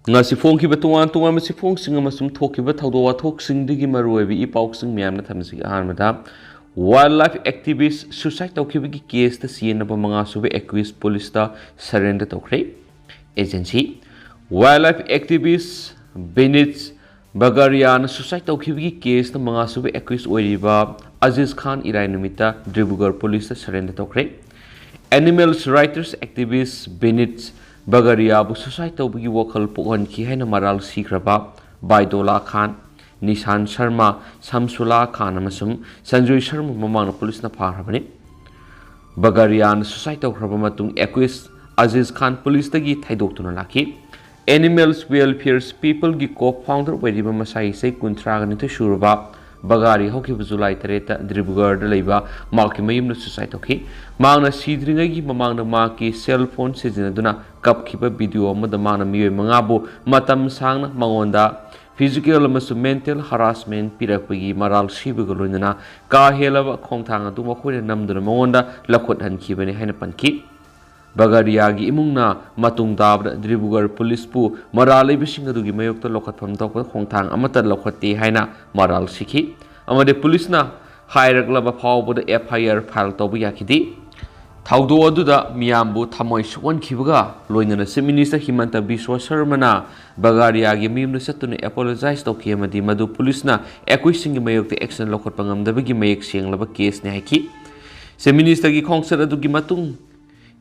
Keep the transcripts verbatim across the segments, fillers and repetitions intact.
ꯉꯁꯤ ꯐꯣꯡꯈꯤꯕ ꯇꯣꯉꯥꯟ ꯇꯣꯉꯥꯟꯕ ꯆꯦꯐꯣꯡꯁꯤꯡ ꯑꯃꯁꯨꯡ ꯊꯣꯛꯈꯤꯕ ꯊꯧꯗꯣꯛ ꯋꯥꯊꯣꯛꯁꯤꯡꯗꯒꯤ ꯃꯔꯨꯑꯣꯏꯕ ꯏ ꯄꯥꯎꯁꯤꯡ ꯃꯌꯥꯝꯅ ꯊꯝꯖꯒꯦ꯫ ꯑꯍꯥꯟꯕꯗ, ꯋꯥꯏꯜ ꯂꯥꯏꯐ ꯑꯦꯛꯇꯤꯚꯤꯁ ꯁꯨꯁꯥꯏꯠ ꯇꯧꯈꯤꯕꯒꯤ ꯀꯦꯁꯇ ꯆꯦꯟꯅꯕ ꯃꯉꯥꯁꯨꯕ ꯑꯦꯀ꯭ꯌꯨꯁ ꯄꯨꯂꯤꯁꯇ ꯁꯔꯦꯟꯗꯔ ꯇꯧꯈ꯭ꯔꯦ꯫ ꯑꯦꯖꯦꯟꯁꯤ, ꯋꯥꯏꯜ ꯂꯥꯏꯐ ꯑꯦꯛꯇꯤꯚꯤꯁ ꯕꯤꯅꯤꯠꯁ ꯕꯒꯥꯔꯤꯌꯥꯅ ꯁꯨꯁꯥꯏꯠ ꯇꯧꯈꯤꯕꯒꯤ ꯀꯦꯁꯇ ꯃꯉꯥꯁꯨꯕ ꯑꯦꯀ꯭ꯌꯨꯁ ꯑꯣꯏꯔꯤꯕ ꯑꯖꯤꯖ ꯈꯥꯟ ꯏꯔꯥꯏ ꯅꯨꯃꯤꯠꯇ ꯗꯤꯕ꯭ꯔꯨꯒꯔ ꯄꯨꯂꯤꯁꯇ ꯁꯔꯦꯟꯗꯔ ꯇꯧꯈ꯭ꯔꯦ꯫ ꯑꯦꯅꯤꯃꯦꯜꯁ ꯔꯥꯏꯠꯁ ꯑꯦꯛꯇꯤꯚꯤꯁ ꯕꯤꯅꯤꯠꯁ ꯕꯒꯥꯔꯤꯌꯥꯕꯨ ꯁꯨꯁꯥꯏꯠ ꯇꯧꯕꯒꯤ ꯋꯥꯈꯜ ꯄꯣꯛꯍꯟꯈꯤ ꯍꯥꯏꯅ ꯃꯔꯥꯜ ꯁꯤꯈ꯭ꯔꯕ ꯕꯥꯏꯗꯣꯂꯥ ꯈꯥꯟ, ꯅꯤꯁꯥꯟ ꯁꯔꯃ, ꯁꯝꯁꯨꯂꯥ ꯈꯥꯟ ꯑꯃꯁꯨꯡ ꯁꯟꯖꯣꯏ ꯁꯔꯃ ꯃꯃꯥꯡꯗ ꯄꯨꯂꯤꯁꯅ ꯐꯥꯈ꯭ꯔꯕꯅꯤ꯫ ꯕꯒꯥꯔꯤꯌꯥꯅ ꯁꯨꯁꯥꯏꯠ ꯇꯧꯈ꯭ꯔꯕ ꯃꯇꯨꯡ ꯑꯦꯀ꯭ꯌꯨꯁ ꯑꯖꯤꯖ ꯈꯥꯟ ꯄꯨꯂꯤꯁꯇꯒꯤ ꯊꯩꯗꯣꯛꯇꯨꯅ ꯂꯥꯛꯈꯤ꯫ ꯑꯦꯅꯤꯃꯦꯜꯁ ꯋꯦꯜꯐꯤꯌꯔꯁ ꯄꯤꯄꯜꯒꯤ ꯀꯣ ꯐꯥꯎꯟꯗꯔ ꯑꯣꯏꯔꯤꯕ ꯃꯁꯥꯒꯤ ꯆꯍꯤ ꯀꯨꯟꯊ꯭ꯔꯥꯒ ꯅꯤꯊꯣꯏ ꯁꯨꯔꯕ ꯕꯒꯥꯔꯤ ꯍꯧꯈꯤꯕ ꯖꯨꯂꯥꯏ ꯇꯔꯦꯠꯇ ꯗꯤꯕ꯭ꯔꯨꯒꯔꯗ ꯂꯩꯕ ꯃꯍꯥꯛꯀꯤ ꯃꯌꯨꯝꯗ ꯁꯨꯁꯥꯏꯠ ꯇꯧꯈꯤ꯫ ꯃꯍꯥꯛꯅ ꯁꯤꯗ꯭ꯔꯤꯉꯩꯒꯤ ꯃꯃꯥꯡꯗ ꯃꯍꯥꯛꯀꯤ ꯁꯦꯜ ꯐꯣꯟ ꯁꯤꯖꯤꯟꯅꯗꯨꯅ ꯀꯞꯈꯤꯕ ꯚꯤꯗꯤꯑꯣ ꯑꯃꯗ ꯃꯍꯥꯛꯅ ꯃꯤꯑꯣꯏ ꯃꯉꯥꯕꯨ ꯃꯇꯝ ꯁꯥꯡꯅ ꯃꯉꯣꯟꯗ ꯐꯤꯖꯤꯀꯦꯜ ꯑꯃꯁꯨꯡ ꯃꯦꯟꯇꯦꯜ ꯍꯔꯥꯁꯃꯦꯟ ꯄꯤꯔꯛꯄꯒꯤ ꯃꯔꯥꯜ ꯁꯤꯕꯒ ꯂꯣꯏꯅꯅ ꯀꯥ ꯍꯦꯜꯂꯕ ꯈꯣꯡꯊꯥꯡ ꯑꯗꯨ ꯃꯈꯣꯏꯅ ꯅꯝꯗꯨꯅ ꯃꯉꯣꯟꯗ ꯂꯧꯈꯠꯍꯟꯈꯤꯕꯅꯤ ꯍꯥꯏꯅ ꯄꯟꯈꯤ꯫ ꯕꯒꯥꯔꯤꯌꯥꯒꯤ ꯏꯃꯨꯡꯅ ꯃꯇꯨꯡ ꯇꯥꯕꯗ ꯗꯤꯕ꯭ꯔꯨꯒꯔ ꯄꯨꯂꯤꯁꯄꯨ ꯃꯔꯥꯜ ꯂꯩꯕꯁꯤꯡ ꯑꯗꯨꯒꯤ ꯃꯥꯌꯣꯛꯇ ꯂꯧꯈꯠꯐꯝ ꯊꯣꯛꯄ ꯈꯣꯡꯊꯥꯡ ꯑꯃꯠꯇ ꯂꯧꯈꯠꯇꯦ ꯍꯥꯏꯅ ꯃꯔꯥꯜ ꯁꯤꯈꯤ ꯑꯃꯗꯤ ꯄꯨꯂꯤꯁꯅ ꯍꯥꯏꯔꯛꯂꯕ ꯐꯥꯎꯕꯗ ꯑꯦꯐ ꯑꯥꯏ ꯑꯥꯔ ꯐꯥꯏꯜ ꯇꯧꯕ ꯌꯥꯈꯤꯗꯦ꯫ ꯊꯧꯗꯣꯛ ꯑꯗꯨꯗ ꯃꯤꯌꯥꯝꯕꯨ ꯊꯃꯣꯏ ꯁꯣꯛꯍꯟꯈꯤꯕꯒ ꯂꯣꯏꯅꯅ ꯆꯤꯐ ꯃꯤꯅꯤꯁꯇꯔ ꯍꯤꯃꯟꯇ ꯕꯤꯁ꯭ꯋ ꯁꯔꯃꯅ ꯕꯒꯥꯔꯤꯌꯥꯒꯤ ꯃꯌꯨꯝꯗ ꯆꯠꯇꯨꯅ ꯑꯦꯄꯣꯂꯣꯖꯥꯏꯖ ꯇꯧꯈꯤ ꯑꯃꯗꯤ ꯃꯗꯨ ꯄꯨꯂꯤꯁꯅ ꯑꯦꯀ꯭ꯌꯨꯁꯁꯤꯡꯒꯤ ꯃꯥꯌꯣꯛꯇ ꯑꯦꯛꯁꯟ ꯂꯧꯈꯠꯄ ꯉꯝꯗꯕꯒꯤ ꯃꯌꯦꯛ ꯁꯦꯡꯂꯕ ꯀꯦꯁꯅꯤ ꯍꯥꯏꯈꯤ꯫ ꯆꯤꯐ ꯃꯤꯅꯤꯁꯇꯔꯒꯤ ꯈꯣꯡꯆꯠ ꯑꯗꯨꯒꯤ ꯃꯇꯨꯡ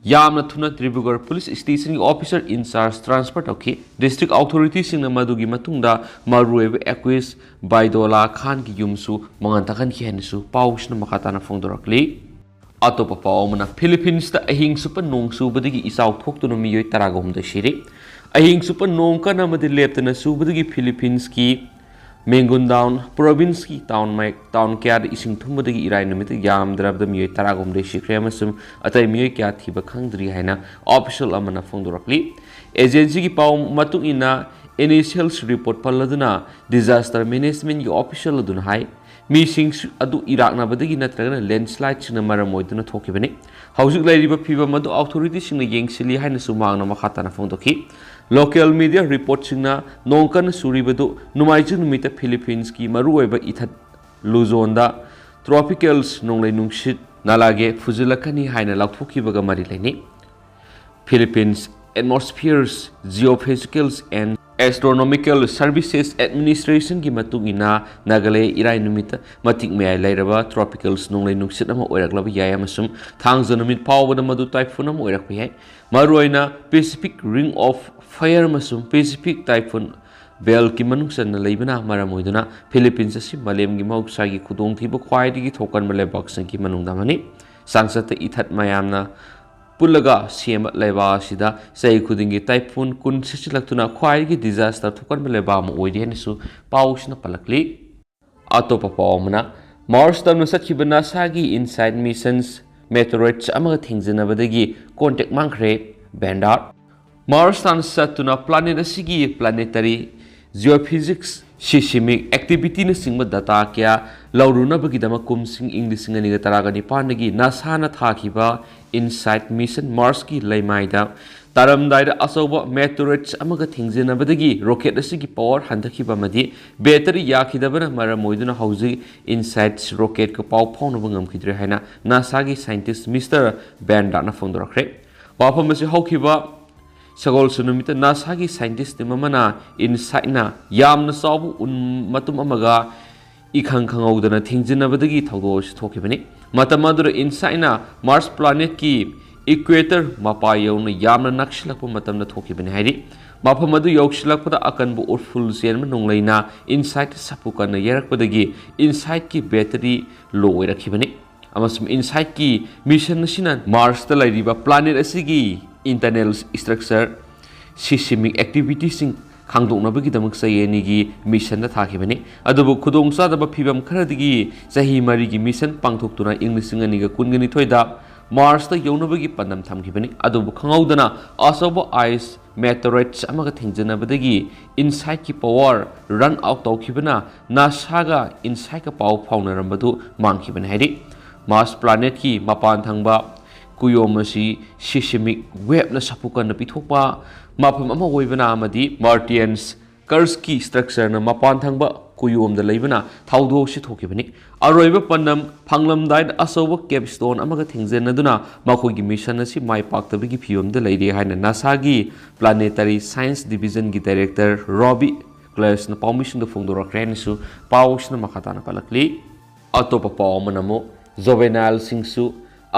ꯌꯥꯝꯅ ꯊꯨꯅ Dibrugarh police ꯁ꯭ꯇꯦꯁꯟꯒꯤ officer in-charge transfer ꯇꯧꯈꯤ꯫ ꯗꯤꯁꯇ꯭ꯔꯤꯛ ꯑꯣꯊꯣꯔꯤꯇꯤꯁꯤꯡꯅ ꯃꯗꯨꯒꯤ ꯃꯇꯨꯡꯗ ꯃꯔꯨꯑꯣꯏꯕ ꯑꯦꯀ꯭ꯌꯨꯁ ꯕꯥꯏꯗꯣꯂꯥ ꯈꯥꯟꯒꯤ ꯌꯨꯝꯁꯨ ꯃꯉꯥꯜ ꯇꯥꯍꯟꯈꯤ ꯍꯥꯏꯅꯁꯨ ꯄꯥꯎꯁꯤꯅ ꯃꯈꯥ ꯇꯥꯅ ꯐꯣꯡꯗꯣꯔꯛꯂꯤ꯫ ꯑꯇꯣꯞꯄ ꯄꯥꯎ ꯑꯃꯅ, ꯐꯤꯂꯤꯄꯤꯟꯁꯇ ꯑꯍꯤꯡ ꯆꯨꯞꯄ ꯅꯣꯡ ꯆꯨꯕꯗꯒꯤ ꯏꯆꯥꯎ ꯊꯣꯛꯇꯨꯅ ꯃꯤꯑꯣꯏ ꯇꯔꯥꯒ ꯍꯨꯝꯗꯣꯏ ꯁꯤꯔꯦ꯫ ꯑꯍꯤꯡ ꯆꯨꯞꯄ ꯅꯣꯡ ꯀꯟꯅ ꯑꯃꯗꯤ ꯂꯦꯞꯇꯅ ꯆꯨꯕꯗꯒꯤ ꯐꯤꯂꯤꯄꯤꯟꯁꯀꯤ ꯃꯦꯡꯒꯨꯟꯗꯥꯎꯟ ꯄ꯭ꯔꯣꯚꯤꯟꯁꯀꯤ ꯇꯥꯎꯟ ꯃꯥꯏ-, ꯇꯥꯎꯟ ꯀꯌꯥꯗ ꯏꯁꯤꯡ ꯊꯨꯝꯕꯗꯒꯤ ꯏꯔꯥꯏ ꯅꯨꯃꯤꯠꯇ ꯌꯥꯝꯗ꯭ꯔꯕꯗ ꯃꯤꯑꯣꯏ ꯇꯔꯥꯒ ꯍꯨꯝꯗꯣꯏ ꯁꯤꯈ꯭ꯔꯦ ꯑꯃꯁꯨꯡ ꯑꯇꯩ ꯃꯤꯑꯣꯏ ꯀꯌꯥ ꯊꯤꯕ ꯈꯪꯗ꯭ꯔꯤ ꯍꯥꯏꯅ ꯑꯣꯐꯤꯁꯤꯌꯦꯜ ꯑꯃꯅ ꯐꯣꯡꯗꯣꯔꯛꯂꯤ꯫ ꯑꯦꯖꯦꯟꯁꯤꯒꯤ ꯄꯥꯎ ꯃꯇꯨꯡ ꯏꯟꯅ, ꯏꯅꯤꯁꯤꯌꯦꯜꯁ ꯔꯤꯄꯣꯔꯠ ꯄꯜꯂꯗꯨꯅ ꯗꯤꯖꯥꯁꯇꯔ ꯃꯦꯅꯦꯖꯃꯦꯟꯠꯀꯤ ꯑꯣꯐꯤꯁꯤꯌꯦꯜ ꯑꯗꯨꯅ ꯍꯥꯏ, ꯃꯤꯁꯤꯡ ꯑꯗꯨ ꯏꯔꯥꯛꯅꯕꯗꯒꯤ ꯅꯠꯇ꯭ꯔꯒꯅ ꯂꯦꯟꯁ꯭ꯂꯥꯏꯗꯁꯤꯡꯅ ꯃꯔꯝ ꯑꯣꯏꯗꯨꯅ ꯊꯣꯛꯈꯤꯕꯅꯤ꯫ ꯍꯧꯖꯤꯛ ꯂꯩꯔꯤꯕ ꯐꯤꯚꯝ ꯑꯗꯨ ꯑꯣꯊꯣꯔꯤꯇꯤꯁꯤꯡꯅ ꯌꯦꯡꯁꯤꯜꯂꯤ ꯍꯥꯏꯅꯁꯨ ꯃꯍꯥꯛꯅ ꯃꯈꯥ ꯇꯥꯅ ꯐꯣꯡꯗꯣꯛꯈꯤ꯫ Local media reportꯁꯤꯡꯅ ꯅꯣꯡ ꯀꯟꯅ ꯆꯨꯔꯤꯕꯗꯨ ꯅꯣꯡꯃꯥꯏꯖꯤꯡ ꯅꯨꯃꯤꯠꯇ ꯐꯤꯂꯤꯄꯤꯟꯁꯀꯤ ꯃꯔꯨꯑꯣꯏꯕ ꯏꯊꯠ ꯂꯨꯖꯣꯟꯗ tropical ꯅꯣꯡꯂꯩ ꯅꯨꯡꯁꯤꯠ ꯅꯥꯂꯥꯒꯦ ꯐꯨꯖꯤꯜꯂꯛꯀꯅꯤ ꯍꯥꯏꯅ ꯂꯥꯎꯊꯣꯛꯈꯤꯕꯒ ꯃꯔꯤ ꯂꯩꯅꯩ꯫ Philippines Atmospheres, Geophysical and Astronomical Services Administrationꯒꯤ ꯃꯇꯨꯡ ꯏꯟꯅ, ꯅꯥꯒꯥꯂꯦꯟ ꯏꯔꯥꯏ ꯅꯨꯃꯤꯠꯇ ꯃꯇꯤꯛ ꯃꯌꯥꯏ ꯂꯩꯔꯕ tropical ꯅꯣꯡꯂꯩ ꯅꯨꯡꯁꯤꯠ ꯑꯃ ꯑꯣꯏꯔꯛꯂꯕ ꯌꯥꯏ ꯑꯃꯁꯨꯡ ꯊꯥꯡꯖ ꯅꯨꯃꯤꯠ ꯐꯥꯎꯕꯗ ꯃꯗꯨ typhoon ꯑꯃ ꯑꯣꯏꯔꯛꯄ ꯌꯥꯏ꯫ ꯃꯔꯨꯑꯣꯏꯅ Pacific Ring of Fire ꯑꯃꯁꯨꯡ Pacific Typhoon Beltꯀꯤ ꯃꯅꯨꯡ ꯆꯟꯅ ꯂꯩꯕꯅ ꯃꯔꯝ ꯑꯣꯏꯗꯨꯅ, ꯐꯤꯂꯤꯄꯤꯟꯁ ꯑꯁꯤ ꯃꯥꯂꯦꯝꯒꯤ ꯃꯍꯧꯁꯥꯒꯤ ꯈꯨꯗꯣꯡꯊꯤꯕ ꯈ꯭ꯋꯥꯏꯗꯒꯤ ꯊꯣꯛꯀꯟꯕ ꯂꯩꯕꯥꯛꯁꯤꯡꯒꯤ ꯃꯅꯨꯡꯗ ꯑꯃꯅꯤ꯫ ꯆꯥꯡꯆꯠꯇ ꯏꯊꯠ ꯃꯌꯥꯝꯅ ꯄꯨꯜꯂꯒ ꯁꯦꯝꯕ ꯂꯩꯕꯥꯛ ꯑꯁꯤꯗ ꯆꯍꯤ ꯈꯨꯗꯤꯡꯒꯤ typhoon ꯀꯨꯟ ꯁꯤꯠꯆꯤꯜꯂꯛꯇꯨꯅ ꯈ꯭ꯋꯥꯏꯗꯒꯤ disaster ꯊꯣꯛꯀꯟꯕ ꯂꯩꯕꯥꯛ ꯑꯃ ꯑꯣꯏꯔꯤ ꯍꯥꯏꯅꯁꯨ ꯄꯥꯎꯁꯤꯅ ꯄꯜꯂꯛꯂꯤ꯫ ꯑꯇꯣꯞꯄ ꯄꯥꯎ ꯑꯃꯅ, ꯃꯥꯔꯁ ꯇꯝꯅ ꯆꯠꯈꯤꯕ ꯅꯥꯁꯥꯒꯤ InSight Missions meteoroids ꯑꯃꯒ ꯊꯦꯡꯖꯤꯟꯅꯕꯗꯒꯤ contact ꯃꯥꯡꯈ꯭ꯔꯦ, ꯕꯦꯟ ꯗꯥꯔꯠ꯫ ꯃꯥꯔꯁ ꯇꯥꯟꯅ ꯆꯠꯇꯨꯅ planet ꯑꯁꯤꯒꯤ planetary geophysics, seismic activityꯅꯆꯤꯡꯕ data ꯀꯌꯥ ꯂꯧꯔꯨꯅꯕꯒꯤꯗꯃꯛ ꯀꯨꯝꯁꯤꯡ ꯏꯪ ꯂꯤꯁꯤꯡ ꯑꯅꯤꯒ ꯇꯔꯥꯒ ꯅꯤꯄꯥꯟꯗꯒꯤ ꯅꯥꯁꯥꯅ ꯊꯥꯈꯤꯕ InSight Mission Marsꯀꯤ ꯂꯩꯃꯥꯏꯗ ꯇꯥꯔꯝꯗꯥꯏꯗ ꯑꯆꯧꯕ meteoroids ꯑꯃꯒ ꯊꯦꯡꯖꯤꯟꯅꯕꯗꯒꯤ rocket ꯑꯁꯤꯒꯤ power ꯍꯟꯊꯈꯤꯕ ꯑꯃꯗꯤ battery ꯌꯥꯈꯤꯗꯕꯅ ꯃꯔꯝ ꯑꯣꯏꯗꯨꯅ ꯍꯧꯖꯤꯛ InSight rocketꯀ ꯄꯥꯎ ꯐꯥꯎꯅꯕ ꯉꯝꯈꯤꯗ꯭ꯔꯦ ꯍꯥꯏꯅ ꯅꯥꯁꯥꯒꯤ scientist Mister ꯕꯦꯟ ꯗꯥꯔꯠꯅ ꯐꯣꯡꯗꯣꯔꯛꯈ꯭ꯔꯦ꯫ ꯋꯥꯐꯝ ꯑꯁꯤ ꯍꯧꯈꯤꯕ ꯁꯒꯣꯜꯁꯦꯟ ꯅꯨꯃꯤꯠꯇ ꯅꯥꯁꯥꯒꯤ scientist team ꯑꯃꯅ InSightꯅ ꯌꯥꯝꯅ ꯆꯥꯎꯕ ꯎꯟ ꯃꯇꯨꯝ ꯑꯃꯒ ꯏꯈꯪ ꯈꯪꯍꯧꯗꯅ ꯊꯦꯡꯖꯤꯟꯅꯕꯗꯒꯤ ꯊꯧꯗꯣꯛ ꯑꯁꯤ ꯊꯣꯛꯈꯤꯕꯅꯤ꯫ ꯃꯇꯝ ꯑꯗꯨꯗ InSightꯅ Mars planetꯀꯤ equator ꯃꯄꯥ ꯌꯧꯅ ꯌꯥꯝꯅ ꯅꯛꯁꯤꯜꯂꯛꯄ ꯃꯇꯝꯗ ꯊꯣꯛꯈꯤꯕꯅꯤ ꯍꯥꯏꯔꯤ꯫ ꯃꯐꯝ ꯑꯗꯨ ꯌꯧꯁꯤꯜꯂꯛꯄꯗ ꯑꯀꯟꯕ ꯎꯔꯐꯨꯜ ꯆꯦꯟꯕ ꯅꯣꯡꯂꯩꯅ InSight ꯁꯥꯐꯨ ꯀꯟꯅ ꯌꯩꯔꯛꯄꯗꯒꯤ InSightꯀꯤ battery low ꯑꯣꯏꯔꯛꯈꯤꯕꯅꯤ꯫ ꯑꯃꯁꯨꯡ InSightꯀꯤ mission ꯑꯁꯤꯅ Marsꯇ ꯂꯩꯔꯤꯕ planet ꯑꯁꯤꯒꯤ internal structure, seismic activityꯁꯤꯡ ꯈꯪꯗꯣꯛꯅꯕꯒꯤꯗꯃꯛ ꯆꯍꯤ ꯑꯅꯤꯒꯤ missionꯗ ꯊꯥꯈꯤꯕꯅꯤ꯫ ꯑꯗꯨꯕꯨ ꯈꯨꯗꯣꯡꯆꯥꯗꯕ ꯐꯤꯚꯝ ꯈꯔꯗꯒꯤ ꯆꯍꯤ ꯃꯔꯤꯒꯤ mission ꯄꯥꯡꯊꯣꯛꯇꯨꯅ ꯏꯪ ꯂꯤꯁꯤꯡ ꯑꯅꯤꯒ ꯀꯨꯟꯒꯅꯤꯊꯣꯏꯗ Marsꯇ ꯌꯧꯅꯕꯒꯤ ꯄꯥꯟꯗꯝ ꯊꯝꯈꯤꯕꯅꯤ꯫ ꯑꯗꯨꯕꯨ ꯈꯪꯍꯧꯗꯅ ꯑꯆꯧꯕ ice meteoroids ꯑꯃꯒ ꯊꯦꯡꯖꯤꯟꯅꯕꯗꯒꯤ InSightꯀꯤ power run out ꯇꯧꯈꯤꯕꯅ ꯅꯥꯁꯥꯒ InSightꯀ ꯄꯥꯎ ꯐꯥꯎꯅꯔꯝꯕꯗꯨ ꯃꯥꯡꯈꯤꯕꯅꯤ ꯍꯥꯏꯔꯤ꯫ Mars planetꯀꯤ ꯃꯄꯥꯟ ꯊꯪꯕ ꯀꯨꯌꯣꯝ ꯑꯁꯤ seismic waveꯅ ꯁꯥꯐꯨ ꯀꯟꯅ ꯄꯤꯊꯣꯛꯄ ꯃꯐꯝ ꯑꯃ ꯑꯣꯏꯕꯅ ꯑꯃꯗꯤ Martian's crustꯀꯤ structureꯅ ꯃꯄꯥꯟ ꯊꯪꯕ ꯀꯨꯌꯣꯝꯗ ꯂꯩꯕꯅ ꯊꯧꯗꯣꯛ ꯑꯁꯤ ꯊꯣꯛꯈꯤꯕꯅꯤ꯫ ꯑꯔꯣꯏꯕ ꯄꯥꯟꯗꯝ ꯐꯪꯂꯝꯗꯥꯏꯗ ꯑꯆꯧꯕ capstone ꯑꯃꯒ ꯊꯦꯡꯖꯤꯟꯅꯗꯨꯅ ꯃꯈꯣꯏꯒꯤ mission ꯑꯁꯤ ꯃꯥꯏ ꯄꯥꯛꯇꯕꯒꯤ ꯐꯤꯕꯝꯗ ꯂꯩꯔꯤ ꯍꯥꯏꯅ NASAꯒꯤ Planetary Science Divisionꯒꯤ Director Robbie Glashnꯅ ꯄꯥꯎꯃꯤꯁꯤꯡꯗ ꯐꯣꯡꯗꯣꯔꯛꯈ꯭ꯔꯦ ꯍꯥꯏꯅꯁꯨ ꯄꯥꯎ ꯑꯁꯤꯅ ꯃꯈꯥ ꯇꯥꯅ ꯄꯜꯂꯛꯂꯤ꯫ ꯑꯇꯣꯞꯄ ꯄꯥꯎ ꯑꯃꯅ ꯑꯃꯨꯛ juvenileꯁꯤꯡꯁꯨ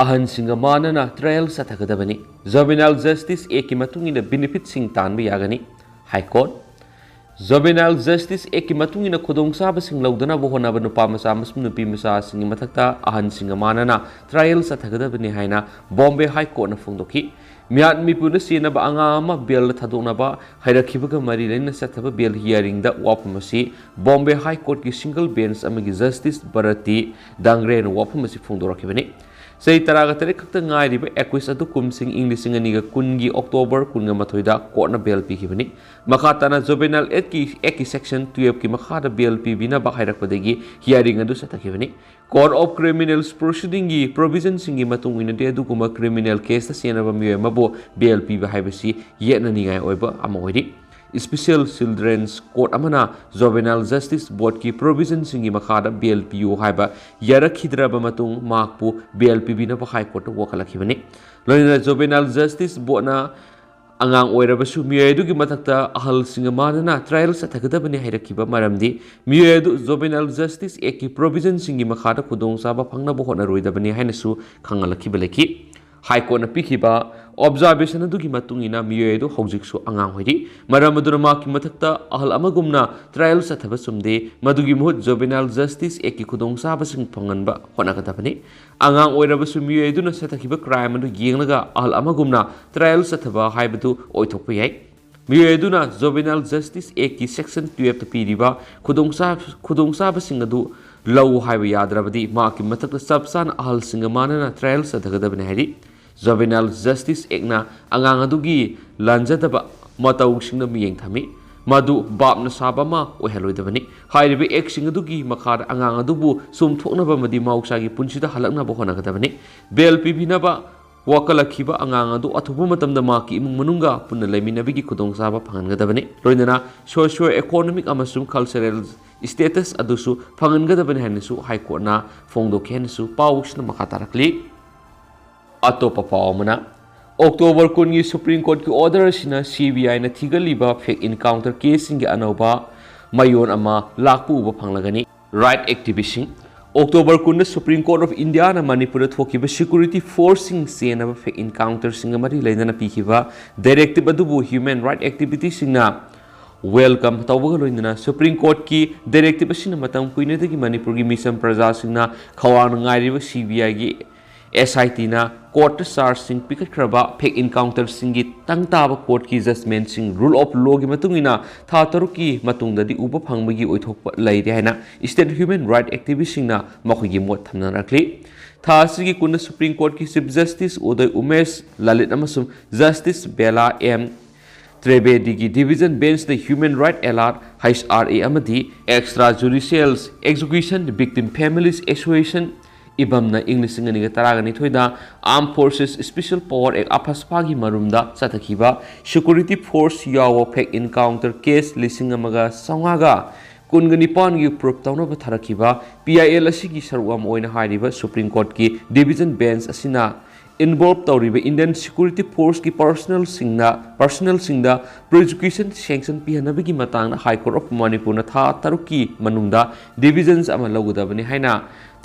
ꯑꯍꯟꯁꯤꯡꯒ ꯃꯥꯟꯅꯅ trial ꯆꯠꯊꯒꯗꯕꯅꯤ꯫ Juvenile Justice Actꯀꯤ ꯃꯇꯨꯡ ꯏꯟꯅ benefitꯁꯤꯡ ꯇꯥꯟꯕ ꯌꯥꯒꯅꯤ꯫ High Court, Juvenile Justice Actꯀꯤ ꯃꯇꯨꯡ ꯏꯟꯅ ꯈꯨꯗꯣꯡꯆꯥꯕꯁꯤꯡ ꯂꯧꯗꯅꯕ ꯍꯣꯠꯅꯕ ꯅꯨꯄꯥ ꯃꯆꯥ ꯑꯃꯁꯨꯡ ꯅꯨꯄꯤ ꯃꯆꯥꯁꯤꯡꯒꯤ ꯃꯊꯛꯇ ꯑꯍꯟꯁꯤꯡꯒ ꯃꯥꯟꯅꯅ trial ꯆꯠꯊꯒꯗꯕꯅꯤ ꯍꯥꯏꯅ Bombay High Courtꯅ ꯐꯣꯡꯗꯣꯛꯈꯤ꯫ ꯃꯤꯌꯥꯠ ꯃꯤꯄꯨꯅ ꯆꯦꯟꯅꯕ ꯑꯉꯥꯡ ꯑꯃ bailꯗ ꯊꯥꯗꯣꯛꯅꯕ ꯍꯥꯏꯔꯛꯈꯤꯕꯒ ꯃꯔꯤ ꯂꯩꯅꯅ ꯆꯠꯊꯕ bail hearingꯗ ꯋꯥꯐꯝ ꯑꯁꯤ Bombay High Courtꯀꯤ single bench ꯑꯃꯒꯤ Justice Bharati Dangreꯅ ꯋꯥꯐꯝ ꯑꯁꯤ ꯐꯣꯡꯗꯣꯔꯛꯈꯤꯕꯅꯤ꯫ ꯆꯍꯤ ꯇꯔꯥꯒ ꯇꯔꯦꯠ ꯈꯛꯇ ꯉꯥꯏꯔꯤꯕ accused ꯑꯗꯨ ꯀꯨꯝꯁꯤꯡ ꯏꯪ ꯂꯤꯁꯤꯡ ꯑꯅꯤꯒ ꯀꯨꯟꯒꯤ October ꯀꯨꯟꯒ ꯃꯥꯊꯣꯏꯗ courtꯅ bail ꯄꯤꯈꯤꯕꯅꯤ꯫ ꯃꯈꯥ ꯇꯥꯅ Juvenile Actꯀꯤ, Actꯀꯤ section twelveꯀꯤ ꯃꯈꯥꯗ bail ꯄꯤꯕꯤꯅꯕ ꯍꯥꯏꯔꯛꯄꯗꯒꯤ hearing ꯑꯗꯨ ꯆꯠꯊꯈꯤꯕꯅꯤ꯫ Code of Criminal Proceedingꯒꯤ provisionꯁꯤꯡꯒꯤ ꯃꯇꯨꯡ ꯏꯟꯅꯗꯤ ꯑꯗꯨꯒꯨꯝꯕ criminal caseꯇ ꯆꯦꯟꯅꯕ ꯃꯤꯑꯣꯏ ꯑꯃꯕꯨ bail ꯄꯤꯕ ꯍꯥꯏꯕꯁꯤ ꯌꯦꯠꯅꯅꯤꯡꯉꯥꯏ ꯑꯣꯏꯕ ꯑꯃ ꯑꯣꯏꯔꯤ꯫ Special Children's Court ꯑꯃꯅ Juvenile Justice Boardꯀꯤ provisionꯁꯤꯡꯒꯤ ꯃꯈꯥꯗ bail ꯄꯤꯌꯨ ꯍꯥꯏꯕ ꯌꯥꯔꯛꯈꯤꯗ꯭ꯔꯕ ꯃꯇꯨꯡ ꯃꯍꯥꯛꯄꯨ bail ꯄꯤꯕꯤꯅꯕ High Courtꯇ ꯋꯥꯀꯠꯂꯛꯈꯤꯕꯅꯤ꯫ ꯂꯣꯏꯅꯅ Juvenile Justice Boardꯅ ꯑꯉꯥꯡ ꯑꯣꯏꯔꯕꯁꯨ ꯃꯤꯑꯣꯏ ꯑꯗꯨꯒꯤ ꯃꯊꯛꯇ ꯑꯍꯜꯁꯤꯡꯒ ꯃꯥꯟꯅꯅ trial ꯆꯠꯊꯒꯗꯕꯅꯤ ꯍꯥꯏꯔꯛꯈꯤꯕ ꯃꯔꯝꯗꯤ ꯃꯤꯑꯣꯏ ꯑꯗꯨ Juvenile Justice Actꯀꯤ provisionꯁꯤꯡꯒꯤ ꯃꯈꯥꯗ ꯈꯨꯗꯣꯡꯆꯥꯕ ꯐꯪꯅꯕ ꯍꯣꯠꯅꯔꯣꯏꯗꯕꯅꯤ ꯍꯥꯏꯅꯁꯨ ꯈꯪꯍꯜꯂꯛꯈꯤꯕ ꯂꯩꯈꯤ꯫ High Courtꯅ ꯄꯤꯈꯤꯕ observation ꯑꯗꯨꯒꯤ ꯃꯇꯨꯡ ꯏꯟꯅ ꯃꯤꯑꯣꯏ ꯑꯗꯨ ꯍꯧꯖꯤꯛꯁꯨ ꯑꯉꯥꯡ ꯑꯣꯏꯔꯤ꯫ ꯃꯔꯝ ꯑꯗꯨꯅ ꯃꯍꯥꯛꯀꯤ ꯃꯊꯛꯇ ꯑꯍꯜ ꯑꯃꯒꯨꯝꯅ trial ꯆꯠꯊꯕ ꯆꯨꯝꯗꯦ꯫ ꯃꯗꯨꯒꯤ ꯃꯍꯨꯠ Juvenile Justice Actꯀꯤ ꯈꯨꯗꯣꯡꯆꯥꯕꯁꯤꯡ ꯐꯪꯍꯟꯕ ꯍꯣꯠꯅꯒꯗꯕꯅꯤ꯫ ꯑꯉꯥꯡ ꯑꯣꯏꯔꯕꯁꯨ ꯃꯤꯑꯣꯏ ꯑꯗꯨꯅ ꯆꯠꯊꯈꯤꯕ crime ꯑꯗꯨ ꯌꯦꯡꯂꯒ ꯑꯍꯜ ꯑꯃꯒꯨꯝꯅ trial ꯆꯠꯊꯕ ꯍꯥꯏꯕꯗꯨ ꯑꯣꯏꯊꯣꯛꯄ ꯌꯥꯏ꯫ ꯃꯤꯑꯣꯏ ꯑꯗꯨꯅ Juvenile Justice Actꯀꯤ section twelveꯇ ꯄꯤꯔꯤꯕ ꯈꯨꯗꯣꯡꯆꯥ-, ꯈꯨꯗꯣꯡꯆꯥꯕꯁꯤꯡ ꯑꯗꯨ ꯂꯧ ꯍꯥꯏꯕ ꯌꯥꯗ꯭ꯔꯕꯗꯤ ꯃꯍꯥꯛꯀꯤ ꯃꯊꯛꯇ ꯆꯞ ꯆꯥꯅ ꯑꯍꯜꯁꯤꯡꯒ ꯃꯥꯟꯅꯅ trial ꯆꯠꯊꯒꯗꯕꯅꯤ ꯍꯥꯏꯔꯤ꯫ Juvenile Justice Actꯅ ꯑꯉꯥꯡ ꯑꯗꯨꯒꯤ ꯂꯥꯟꯖꯗꯕ ꯃꯇꯧꯁꯤꯡꯗ ꯃꯤꯠꯌꯦꯡ ꯊꯝꯃꯤ꯫ ꯃꯗꯨ ꯕꯥꯞꯅ ꯁꯥꯕ ꯑꯃ ꯑꯣꯏꯍꯜꯂꯣꯏꯗꯕꯅꯤ꯫ ꯍꯥꯏꯔꯤꯕ actꯁꯤꯡ ꯑꯗꯨꯒꯤ ꯃꯈꯥꯗ ꯑꯉꯥꯡ ꯑꯗꯨꯕꯨ ꯆꯨꯝꯊꯣꯛꯅꯕ ꯑꯃꯗꯤ ꯃꯍꯧꯁꯥꯒꯤ ꯄꯨꯟꯁꯤꯗ ꯍꯜꯂꯛꯅꯕ ꯍꯣꯠꯅꯒꯗꯕꯅꯤ꯫ Bail ꯄꯤꯕꯤꯅꯕ ꯋꯥꯀꯠꯂꯛꯈꯤꯕ ꯑꯉꯥꯡ ꯑꯗꯨ ꯑꯊꯨꯕ ꯃꯇꯝꯗ ꯃꯍꯥꯛꯀꯤ ꯏꯃꯨꯡ ꯃꯅꯨꯡꯒ ꯄꯨꯟꯅ ꯂꯩꯃꯤꯟꯅꯕꯒꯤ ꯈꯨꯗꯣꯡꯆꯥꯕ ꯐꯪꯍꯟꯒꯗꯕꯅꯤ꯫ ꯂꯣꯏꯅꯅ socio economic ꯑꯃꯁꯨꯡ cultural status ꯑꯗꯨꯁꯨ ꯐꯪꯍꯟꯒꯗꯕꯅꯤ ꯍꯥꯏꯅꯁꯨ ꯍꯥꯏ ꯀꯣꯔꯠꯅ ꯐꯣꯡꯗꯣꯛꯈꯤ ꯍꯥꯏꯅꯁꯨ ꯄꯥꯎꯁꯤꯅ ꯃꯈꯥ ꯇꯥꯔꯛꯂꯤ꯫ ꯑꯇꯣꯞꯄ ꯄꯥꯎ ꯑꯃꯅ, ꯑꯣꯛꯇꯣꯕꯔ ꯀꯨꯟꯒꯤ ꯁꯨꯄ꯭ꯔꯤꯝ ꯀꯣꯔꯠꯀꯤ ꯑꯣꯔꯗꯔ ꯑꯁꯤꯅ ꯁꯤ ꯕꯤ ꯑꯥꯏꯅ ꯊꯤꯒꯠꯂꯤꯕ ꯐꯦꯛ ꯏꯟꯀꯥꯎꯟꯇꯔ ꯀꯦꯁꯁꯤꯡꯒꯤ ꯑꯅꯧꯕ ꯃꯌꯣꯟ ꯑꯃ ꯂꯥꯛꯄ ꯎꯕ ꯐꯪꯂꯒꯅꯤ꯫ ꯔꯥꯏꯠ ꯑꯦꯛꯇꯤꯚꯤꯁꯁꯤꯡ꯫ ꯑꯣꯛꯇꯣꯕꯔ ꯀꯨꯟꯗ ꯁꯨꯄ꯭ꯔꯤꯝ ꯀꯣꯔꯠ ꯑꯣꯐ ꯏꯟꯗꯤꯌꯥꯅ ꯃꯅꯤꯄꯨꯔꯗ ꯊꯣꯛꯈꯤꯕ ꯁꯦꯀ꯭ꯌꯨꯔꯤꯇꯤ ꯐꯣꯔꯁꯁꯤꯡ ꯆꯦꯟꯅꯕ ꯐꯦꯛ ꯏꯟꯀꯥꯎꯟꯇꯔꯁꯤꯡꯒ ꯃꯔꯤ ꯂꯩꯅꯅ ꯄꯤꯈꯤꯕ ꯗꯥꯏꯔꯦꯛꯇꯤꯚ ꯑꯗꯨꯕꯨ ꯍ꯭ꯌꯨꯃꯦꯟ ꯔꯥꯏꯠ ꯑꯦꯛꯇꯤꯚꯤꯁꯁꯤꯡꯅ ꯋꯦꯜꯀꯝ ꯇꯧꯕꯒ ꯂꯣꯏꯅꯅ ꯁꯨꯄ꯭ꯔꯤꯝ ꯀꯣꯔꯠꯀꯤ ꯗꯥꯏꯔꯦꯛꯇꯤꯚ ꯑꯁꯤꯅ ꯃꯇꯝ ꯀꯨꯏꯅꯗꯒꯤ ꯃꯅꯤꯄꯨꯔꯒꯤ ꯃꯤꯆꯝ ꯄ꯭ꯔꯖꯥꯁꯤꯡꯅ ꯈꯧꯔꯥꯡꯅ ꯉꯥꯏꯔꯤꯕ ꯁꯤ ꯕꯤ ꯑꯥꯏꯒꯤ ꯑꯦꯁ ꯑꯥꯏ ꯇꯤꯅ ꯀꯣꯔꯠꯇ ꯆꯥꯔꯖꯁꯤꯡ ꯄꯤꯈꯠꯈ꯭ꯔꯕ ꯐꯦꯛ ꯏꯟꯀꯥꯎꯟꯇꯔꯁꯤꯡꯒꯤ ꯇꯪ ꯇꯥꯕ ꯀꯣꯔꯠꯀꯤ ꯖꯖꯃꯦꯟꯠꯁꯤꯡ, rule of lawꯒꯤ ꯃꯇꯨꯡ ꯏꯟꯅ ꯊꯥ ꯇꯔꯨꯛꯀꯤ ꯃꯇꯨꯡꯗꯗꯤ ꯎꯕ ꯐꯪꯕꯒꯤ ꯑꯣꯏꯊꯣꯛꯄ ꯂꯩꯔꯦ ꯍꯥꯏꯅ ꯁ꯭ꯇꯦꯠ ꯍ꯭ꯌꯨꯃꯦꯟ ꯔꯥꯏꯠ ꯑꯦꯛꯇꯤꯚꯤꯁꯁꯤꯡꯅ ꯃꯈꯣꯏꯒꯤ ꯃꯣꯠ ꯊꯝꯅꯔꯛꯂꯤ꯫ ꯊꯥ ꯑꯁꯤꯒꯤ ꯀꯨꯟꯗ ꯁꯨꯄ꯭ꯔꯤꯝ ꯀꯣꯔꯠꯀꯤ ꯆꯤꯐ ꯖꯁꯇꯤꯁ ꯎꯗꯌ ꯎꯃꯦꯁ ꯂꯂꯤꯠ ꯑꯃꯁꯨꯡ ꯖꯁꯇꯤꯁ ꯕꯦꯂꯥ ꯑꯦꯝ ꯇ꯭ꯔꯤꯕꯦꯗꯤꯒꯤ ꯗꯤꯚꯤꯖꯟ ꯕꯦꯟꯆꯅ human right alert, H R A, ꯑꯃꯗꯤ extra judicial execution victim families association, ꯏꯕꯝꯅ ꯏꯪ ꯂꯤꯁꯤꯡ ꯑꯅꯤꯒ ꯇꯔꯥꯒ ꯅꯤꯊꯣꯏꯗ Armed Forces Special Power Act, ꯑꯐꯁꯄꯥꯒꯤ ꯃꯔꯨꯝꯗ ꯆꯠꯊꯈꯤꯕ ꯁꯦꯀ꯭ꯌꯨꯔꯤꯇꯤ ꯐꯣꯔꯁ ꯌꯥꯎꯕ ꯐꯦꯛ ꯏꯟꯀꯥꯎꯟꯇꯔ ꯀꯦꯁ ꯂꯤꯁꯤꯡ ꯑꯃꯒ ꯆꯥꯝꯃꯉꯥꯒ ꯀꯨꯟꯒ ꯅꯤꯄꯥꯟꯒꯤ ꯄ꯭ꯔꯨꯐ ꯇꯧꯅꯕ ꯊꯥꯔꯛꯈꯤꯕ ꯄꯤ ꯑꯥꯏ ꯑꯦꯜ ꯑꯁꯤꯒꯤ ꯁꯔꯨꯛ ꯑꯃ ꯑꯣꯏꯅ ꯍꯥꯏꯔꯤꯕ ꯁꯨꯄ꯭ꯔꯤꯝ ꯀꯣꯔꯠꯀꯤ ꯗꯤꯚꯤꯖꯟ ꯕꯦꯟꯆ ꯑꯁꯤꯅ ꯏꯟꯚꯣꯜꯕ ꯇꯧꯔꯤꯕ ꯏꯟꯗꯤꯌꯟ ꯁꯦꯀ꯭ꯌꯨꯔꯤꯇꯤ ꯐꯣꯔꯁꯀꯤ ꯄꯔꯁꯅꯦꯜꯁꯤꯡꯅ, ꯄꯔꯁꯅꯦꯜꯁꯤꯡꯗ ꯄ꯭ꯔꯣꯁꯤꯀ꯭ꯌꯨꯁꯟ ꯁꯦꯡꯁꯟ ꯄꯤꯍꯟꯅꯕꯒꯤ ꯃꯇꯥꯡꯗ ꯍꯥꯏ ꯀꯣꯔꯠ ꯑꯣꯐ ꯃꯅꯤꯄꯨꯔꯅ ꯊꯥ ꯇꯔꯨꯛꯀꯤ ꯃꯅꯨꯡꯗ ꯗꯤꯚꯤꯖꯟꯁ ꯑꯃ ꯂꯧꯒꯗꯕꯅꯤ ꯍꯥꯏꯅ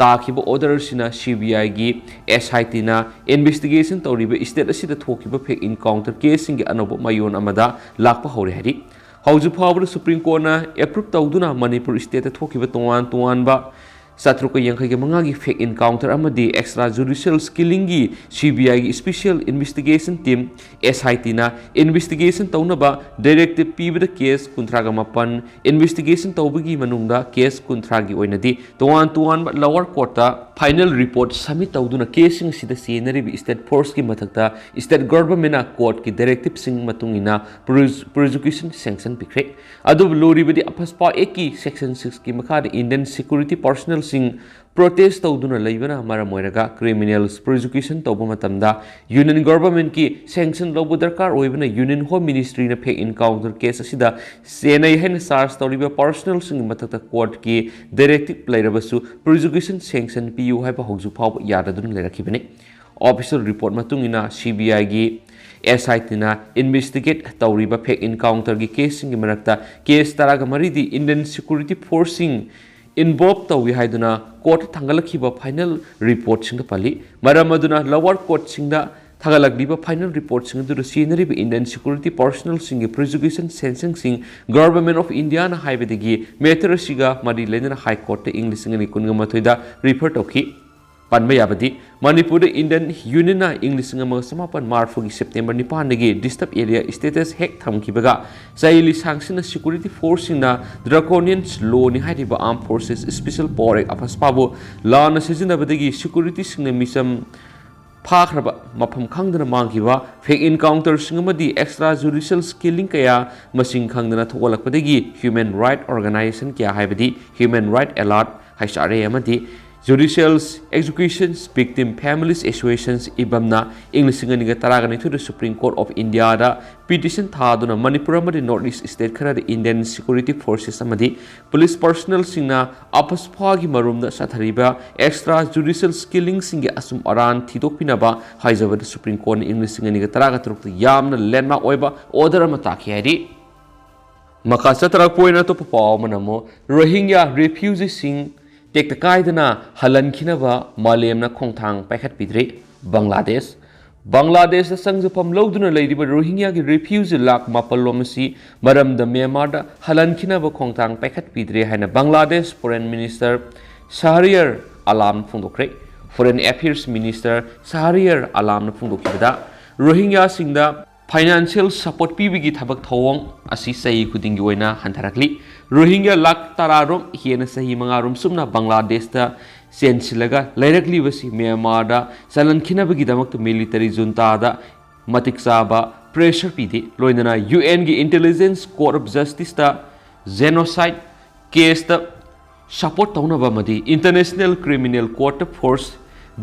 ꯇꯥꯈꯤꯕ ꯑꯣꯔꯗꯔꯁꯤꯅ ꯁꯤ ꯕꯤ ꯑꯥꯏꯒꯤ ꯑꯦꯁ ꯑꯥꯏ ꯇꯤꯅ ꯏꯟꯚꯦꯁꯇꯤꯒꯦꯁꯟ ꯇꯧꯔꯤꯕ ꯁ꯭ꯇꯦꯠ ꯑꯁꯤꯗ ꯊꯣꯛꯈꯤꯕ ꯐꯦꯛ ꯏꯟꯀꯥꯎꯟꯇꯔ ꯀꯦꯁꯁꯤꯡꯒꯤ ꯑꯅꯧꯕ ꯃꯌꯣꯟ ꯑꯃꯗ ꯂꯥꯛꯄ ꯍꯧꯔꯦ ꯍꯥꯏꯔꯤ꯫ ꯍꯧꯖꯤꯛ ꯐꯥꯎꯕꯗ ꯁꯨꯄ꯭ꯔꯤꯝ ꯀꯣꯔꯠꯅ ꯑꯦꯄ꯭ꯔꯨꯞ ꯇꯧꯗꯨꯅ ꯃꯅꯤꯄꯨꯔ ꯁ꯭ꯇꯦꯠꯇ ꯊꯣꯛꯈꯤꯕ ꯇꯣꯉꯥꯟ ꯇꯣꯉꯥꯟꯕ ꯆꯥꯇ꯭ꯔꯨꯛꯀ ꯌꯥꯡꯈꯩꯒ ꯃꯉꯥꯒꯤ ꯐꯦꯛ ꯏꯟꯀꯥꯎꯟꯇꯔ ꯑꯃꯗꯤ extra judicial killingꯒꯤ ꯁꯤ ꯕꯤ ꯑꯥꯏꯒꯤ Special Investigation Team, ꯑꯦꯁ ꯑꯥꯏ ꯇꯤꯅ ꯏꯟꯚꯦꯁꯇꯤꯒꯦꯁꯟ ꯇꯧꯅꯕ ꯗꯥꯏꯔꯦꯛꯇꯤꯚ ꯄꯤꯕꯗ ꯀꯦꯁ ꯀꯨꯟꯊ꯭ꯔꯥꯒ ꯃꯥꯄꯟ ꯏꯟꯚꯦꯁꯇꯤꯒꯦꯁꯟ ꯇꯧꯕꯒꯤ ꯃꯅꯨꯡꯗ ꯀꯦꯁ ꯀꯨꯟꯊ꯭ꯔꯥꯒꯤ ꯑꯣꯏꯅꯗꯤ ꯇꯣꯉꯥꯟ ꯇꯣꯉꯥꯟꯕ ꯂꯣꯋꯔ ꯀꯣꯔꯠꯇ ꯐꯥꯏꯅꯦꯜ ꯔꯤꯄꯣꯔꯠ ꯁꯕꯃꯤꯠ ꯇꯧꯗꯨꯅ ꯀꯦꯁꯁꯤꯡ ꯑꯁꯤꯗ ꯆꯦꯟꯅꯔꯤꯕ ꯁ꯭ꯇꯦꯠ ꯐꯣꯔꯁꯀꯤ ꯃꯊꯛꯇ ꯁ꯭ꯇꯦꯠ ꯒꯚꯔꯟꯃꯦꯟꯠꯅ ꯀꯣꯔꯠꯀꯤ ꯗꯥꯏꯔꯦꯛꯇꯤꯚꯁꯤꯡ ꯃꯇꯨꯡ ꯏꯟꯅ ꯄ꯭ꯔꯣ-, ꯄ꯭ꯔꯣꯁꯤꯀ꯭ꯌꯨꯁꯟ ꯁꯦꯡꯁꯟ ꯄꯤꯈ꯭ꯔꯦ꯫ ꯑꯗꯨꯕꯨ ꯂꯨꯔꯤꯕꯗꯤ ꯑꯐꯁꯄꯥ ꯑꯦꯛꯀꯤ ꯁꯦꯛꯁꯟ ꯁꯤꯛꯁꯀꯤ ꯃꯈꯥꯗ ꯏꯟꯗꯤꯌꯟ ꯁꯦꯀ꯭ꯌꯨꯔꯤꯇꯤ ꯄꯔꯁꯅꯦꯜꯁꯤꯡ protest ꯇꯧꯗꯨꯅ ꯂꯩꯕꯅ ꯃꯔꯝ ꯑꯣꯏꯔꯒ criminals prosecution ꯇꯧꯕ ꯃꯇꯝꯗ Union Governmentꯀꯤ sanction ꯂꯧꯕ ꯗꯔꯀꯥꯔ ꯑꯣꯏꯕꯅ Union Home Ministryꯅ fake encounter case ꯑꯁꯤꯗ ꯆꯦꯟꯅꯩ ꯍꯥꯏꯅ charge ꯇꯧꯔꯤꯕ personalꯁꯤꯡꯒꯤ ꯃꯊꯛꯇ courtꯀꯤ directive ꯂꯩꯔꯕꯁꯨ prosecution sanction ꯄꯤꯌꯨ ꯍꯥꯏꯕ ꯍꯧꯖꯤꯛ ꯐꯥꯎꯕ ꯌꯥꯗꯗꯨꯅ ꯂꯩꯔꯛꯈꯤꯕꯅꯤ꯫ Official report ꯃꯇꯨꯡ ꯏꯟꯅ CBIꯒꯤ SITꯅ investigate ꯇꯧꯔꯤꯕ fake encounterꯒꯤ caseꯁꯤꯡꯒꯤ ꯃꯔꯛꯇ case ꯇꯔꯥꯒ ꯃꯔꯤꯗꯤ Indian security forceꯁꯤꯡ involve ꯇꯧꯏ ꯍꯥꯏꯗꯨꯅ courtꯇ ꯊꯥꯡꯒꯠꯂꯛꯈꯤꯕ final reportꯁꯤꯡꯗ ꯄꯜꯂꯤ꯫ ꯃꯔꯝ ꯑꯗꯨꯅ lower courtꯁꯤꯡꯗ ꯊꯥꯒꯠꯂꯛꯂꯤꯕ final reportꯁꯤꯡ ꯑꯗꯨꯗ ꯆꯦꯟꯅꯔꯤꯕ Indian security personnelꯁꯤꯡꯒꯤ prosecution sanctionꯁꯤꯡ Government of Indiaꯅ ꯍꯥꯏꯕꯗꯒꯤ matter ꯑꯁꯤꯒ ꯃꯔꯤ ꯂꯩꯅꯅ High Courtꯇ ꯏꯪ ꯂꯤꯁꯤꯡ ꯑꯅꯤ ꯀꯨꯟꯒ ꯃꯥꯊꯣꯏꯗ refer ꯇꯧꯈꯤ꯫ ꯄꯟꯕ ꯌꯥꯕꯗꯤ, ꯃꯅꯤꯄꯨꯔꯗ Indian Unionꯅ ꯏꯪ ꯂꯤꯁꯤꯡ ꯑꯃꯒ ꯆꯃꯥꯄꯟ ꯃꯔꯤꯐꯨꯒꯤ September ꯅꯤꯄꯥꯟꯗꯒꯤ disturbed area status ꯍꯦꯛ ꯊꯝꯈꯤꯕꯒ ꯆꯍꯤ ꯂꯤꯁꯥꯡꯁꯤꯟꯅ security forceꯁꯤꯡꯅ draconian lawꯅꯤ ꯍꯥꯏꯔꯤꯕ Armed Forces Special Power Act, AFSPAꯕꯨ ꯂꯥꯟꯅ ꯁꯤꯖꯤꯟꯅꯕꯗꯒꯤ securityꯁꯤꯡꯅ ꯃꯤꯆꯝ ꯐꯥꯈ꯭ꯔꯕ, ꯃꯐꯝ ꯈꯪꯗꯅ ꯃꯥꯡꯈꯤꯕ, fake encounterꯁꯤꯡ ꯑꯃꯗꯤ extra judicial killing ꯀꯌꯥ ꯃꯁꯤꯡ ꯈꯪꯗꯅ ꯊꯣꯛꯂꯛꯄꯗꯒꯤ human right organization ꯀꯌꯥ ꯍꯥꯏꯕꯗꯤ Human Right Alert, HRA ꯑꯃꯗꯤ Judicial Executions Victim Families Associations, IBAMꯅ ꯏꯪ ꯂꯤꯁꯤꯡ ꯑꯅꯤꯒ ꯇꯔꯥꯒ ꯅꯤꯊꯣꯏꯗ Supreme Court of Indiaꯗ petition ꯊꯥꯗꯨꯅ ꯃꯅꯤꯄꯨꯔ ꯑꯃꯗꯤ North East state ꯈꯔꯗ Indian security forces ꯑꯃꯗꯤ police personnelꯁꯤꯡꯅ AFSPAꯒꯤ ꯃꯔꯨꯝꯗ ꯆꯠꯊꯔꯤꯕ extra judicial killingꯁꯤꯡꯒꯤ ꯑꯆꯨꯝ ꯑꯔꯥꯟ ꯊꯤꯗꯣꯛꯄꯤꯅꯕ ꯍꯥꯏꯖꯕꯗ Supreme Courtꯅ ꯏꯪ ꯂꯤꯁꯤꯡ ꯑꯅꯤꯒ ꯇꯔꯥꯒ ꯇꯔꯨꯛꯇ ꯌꯥꯝꯅ landmark ꯑꯣꯏꯕ order ꯑꯃ ꯇꯥꯈꯤ ꯍꯥꯏꯔꯤ꯫ ꯃꯈꯥ ꯆꯠꯊꯔꯛꯄ ꯑꯣꯏꯅ ꯑꯇꯣꯞꯄ ꯄꯥꯎ ꯑꯃꯅ ꯑꯃꯨꯛ ꯔꯣꯍꯤꯡꯒ꯭ꯌꯥ refugeeꯁꯤꯡ ꯇꯦꯛꯇ ꯀꯥꯏꯗꯅ ꯍꯜꯍꯟꯈꯤꯅꯕ ꯃꯥꯂꯦꯝꯅ ꯈꯣꯡꯊꯥꯡ ꯄꯥꯏꯈꯠꯄꯤꯗ꯭ꯔꯤ꯫ ꯕꯪꯒ꯭ꯂꯥꯗꯦꯁ꯫ ꯕꯪꯒ꯭ꯂꯥꯗꯦꯁꯇ ꯆꯪꯖꯐꯝ ꯂꯧꯗꯨꯅ ꯂꯩꯔꯤꯕ ꯔꯣꯍꯤꯡꯒ꯭ꯌꯥꯒꯤ refugee ꯂꯥꯈ ꯃꯥꯄꯜ ꯂꯣꯝ ꯑꯁꯤ ꯃꯔꯝꯗ ꯃ꯭ꯌꯥꯟꯃꯥꯔꯗ ꯍꯜꯍꯟꯈꯤꯅꯕ ꯈꯣꯡꯊꯥꯡ ꯄꯥꯏꯈꯠꯄꯤꯗ꯭ꯔꯦ ꯍꯥꯏꯅ Bangladesh Foreign Minister ꯁꯍꯔꯤꯌꯔ ꯑꯂꯥꯝꯅ ꯐꯣꯡꯗꯣꯛꯈ꯭ꯔꯦ꯫ Foreign Affairs Minister ꯁꯍꯔꯤꯌꯔ ꯑꯂꯥꯝꯅ ꯐꯣꯡꯗꯣꯛꯈꯤꯕꯗ, ꯔꯣꯍꯤꯡꯒ꯭ꯌꯥꯁꯤꯡꯗ financial support ꯄꯤꯕꯒꯤ ꯊꯕꯛ ꯊꯧꯑꯣꯡ ꯑꯁꯤ ꯆꯍꯤ ꯈꯨꯗꯤꯡꯒꯤ ꯑꯣꯏꯅ ꯍꯟꯊꯔꯛꯂꯤ꯫ ꯔꯣꯍꯤꯡꯒ꯭ꯌꯥ ꯂꯥꯈ ꯇꯔꯥꯔꯣꯝ ꯍꯦꯟꯅ ꯆꯍꯤ ꯃꯉꯥꯔꯣꯝ ꯆꯨꯞꯅ ꯕꯪꯒ꯭ꯂꯥꯗꯦꯁꯇ ꯆꯦꯟꯁꯤꯜꯂꯒ ꯂꯩꯔꯛꯂꯤꯕꯁꯤ ꯃ꯭ꯌꯥꯟꯃꯥꯔꯗ ꯆꯜꯍꯟꯈꯤꯅꯕꯒꯤꯗꯃꯛꯇ military juntaꯗ ꯃꯇꯤꯛ ꯆꯥꯕ pressure ꯄꯤꯗꯦ꯫ ꯂꯣꯏꯅꯅ UNꯒꯤ International Court of Justiceꯇ genocide caseꯇ ꯁꯄꯣꯔꯠ ꯇꯧꯅꯕ ꯑꯃꯗꯤ ꯏꯟꯇꯔꯅꯦꯁꯅꯦꯜ ꯀ꯭ꯔꯤꯃꯤꯅꯦꯜ ꯀꯣꯔꯠꯇ ꯐꯣꯔꯁ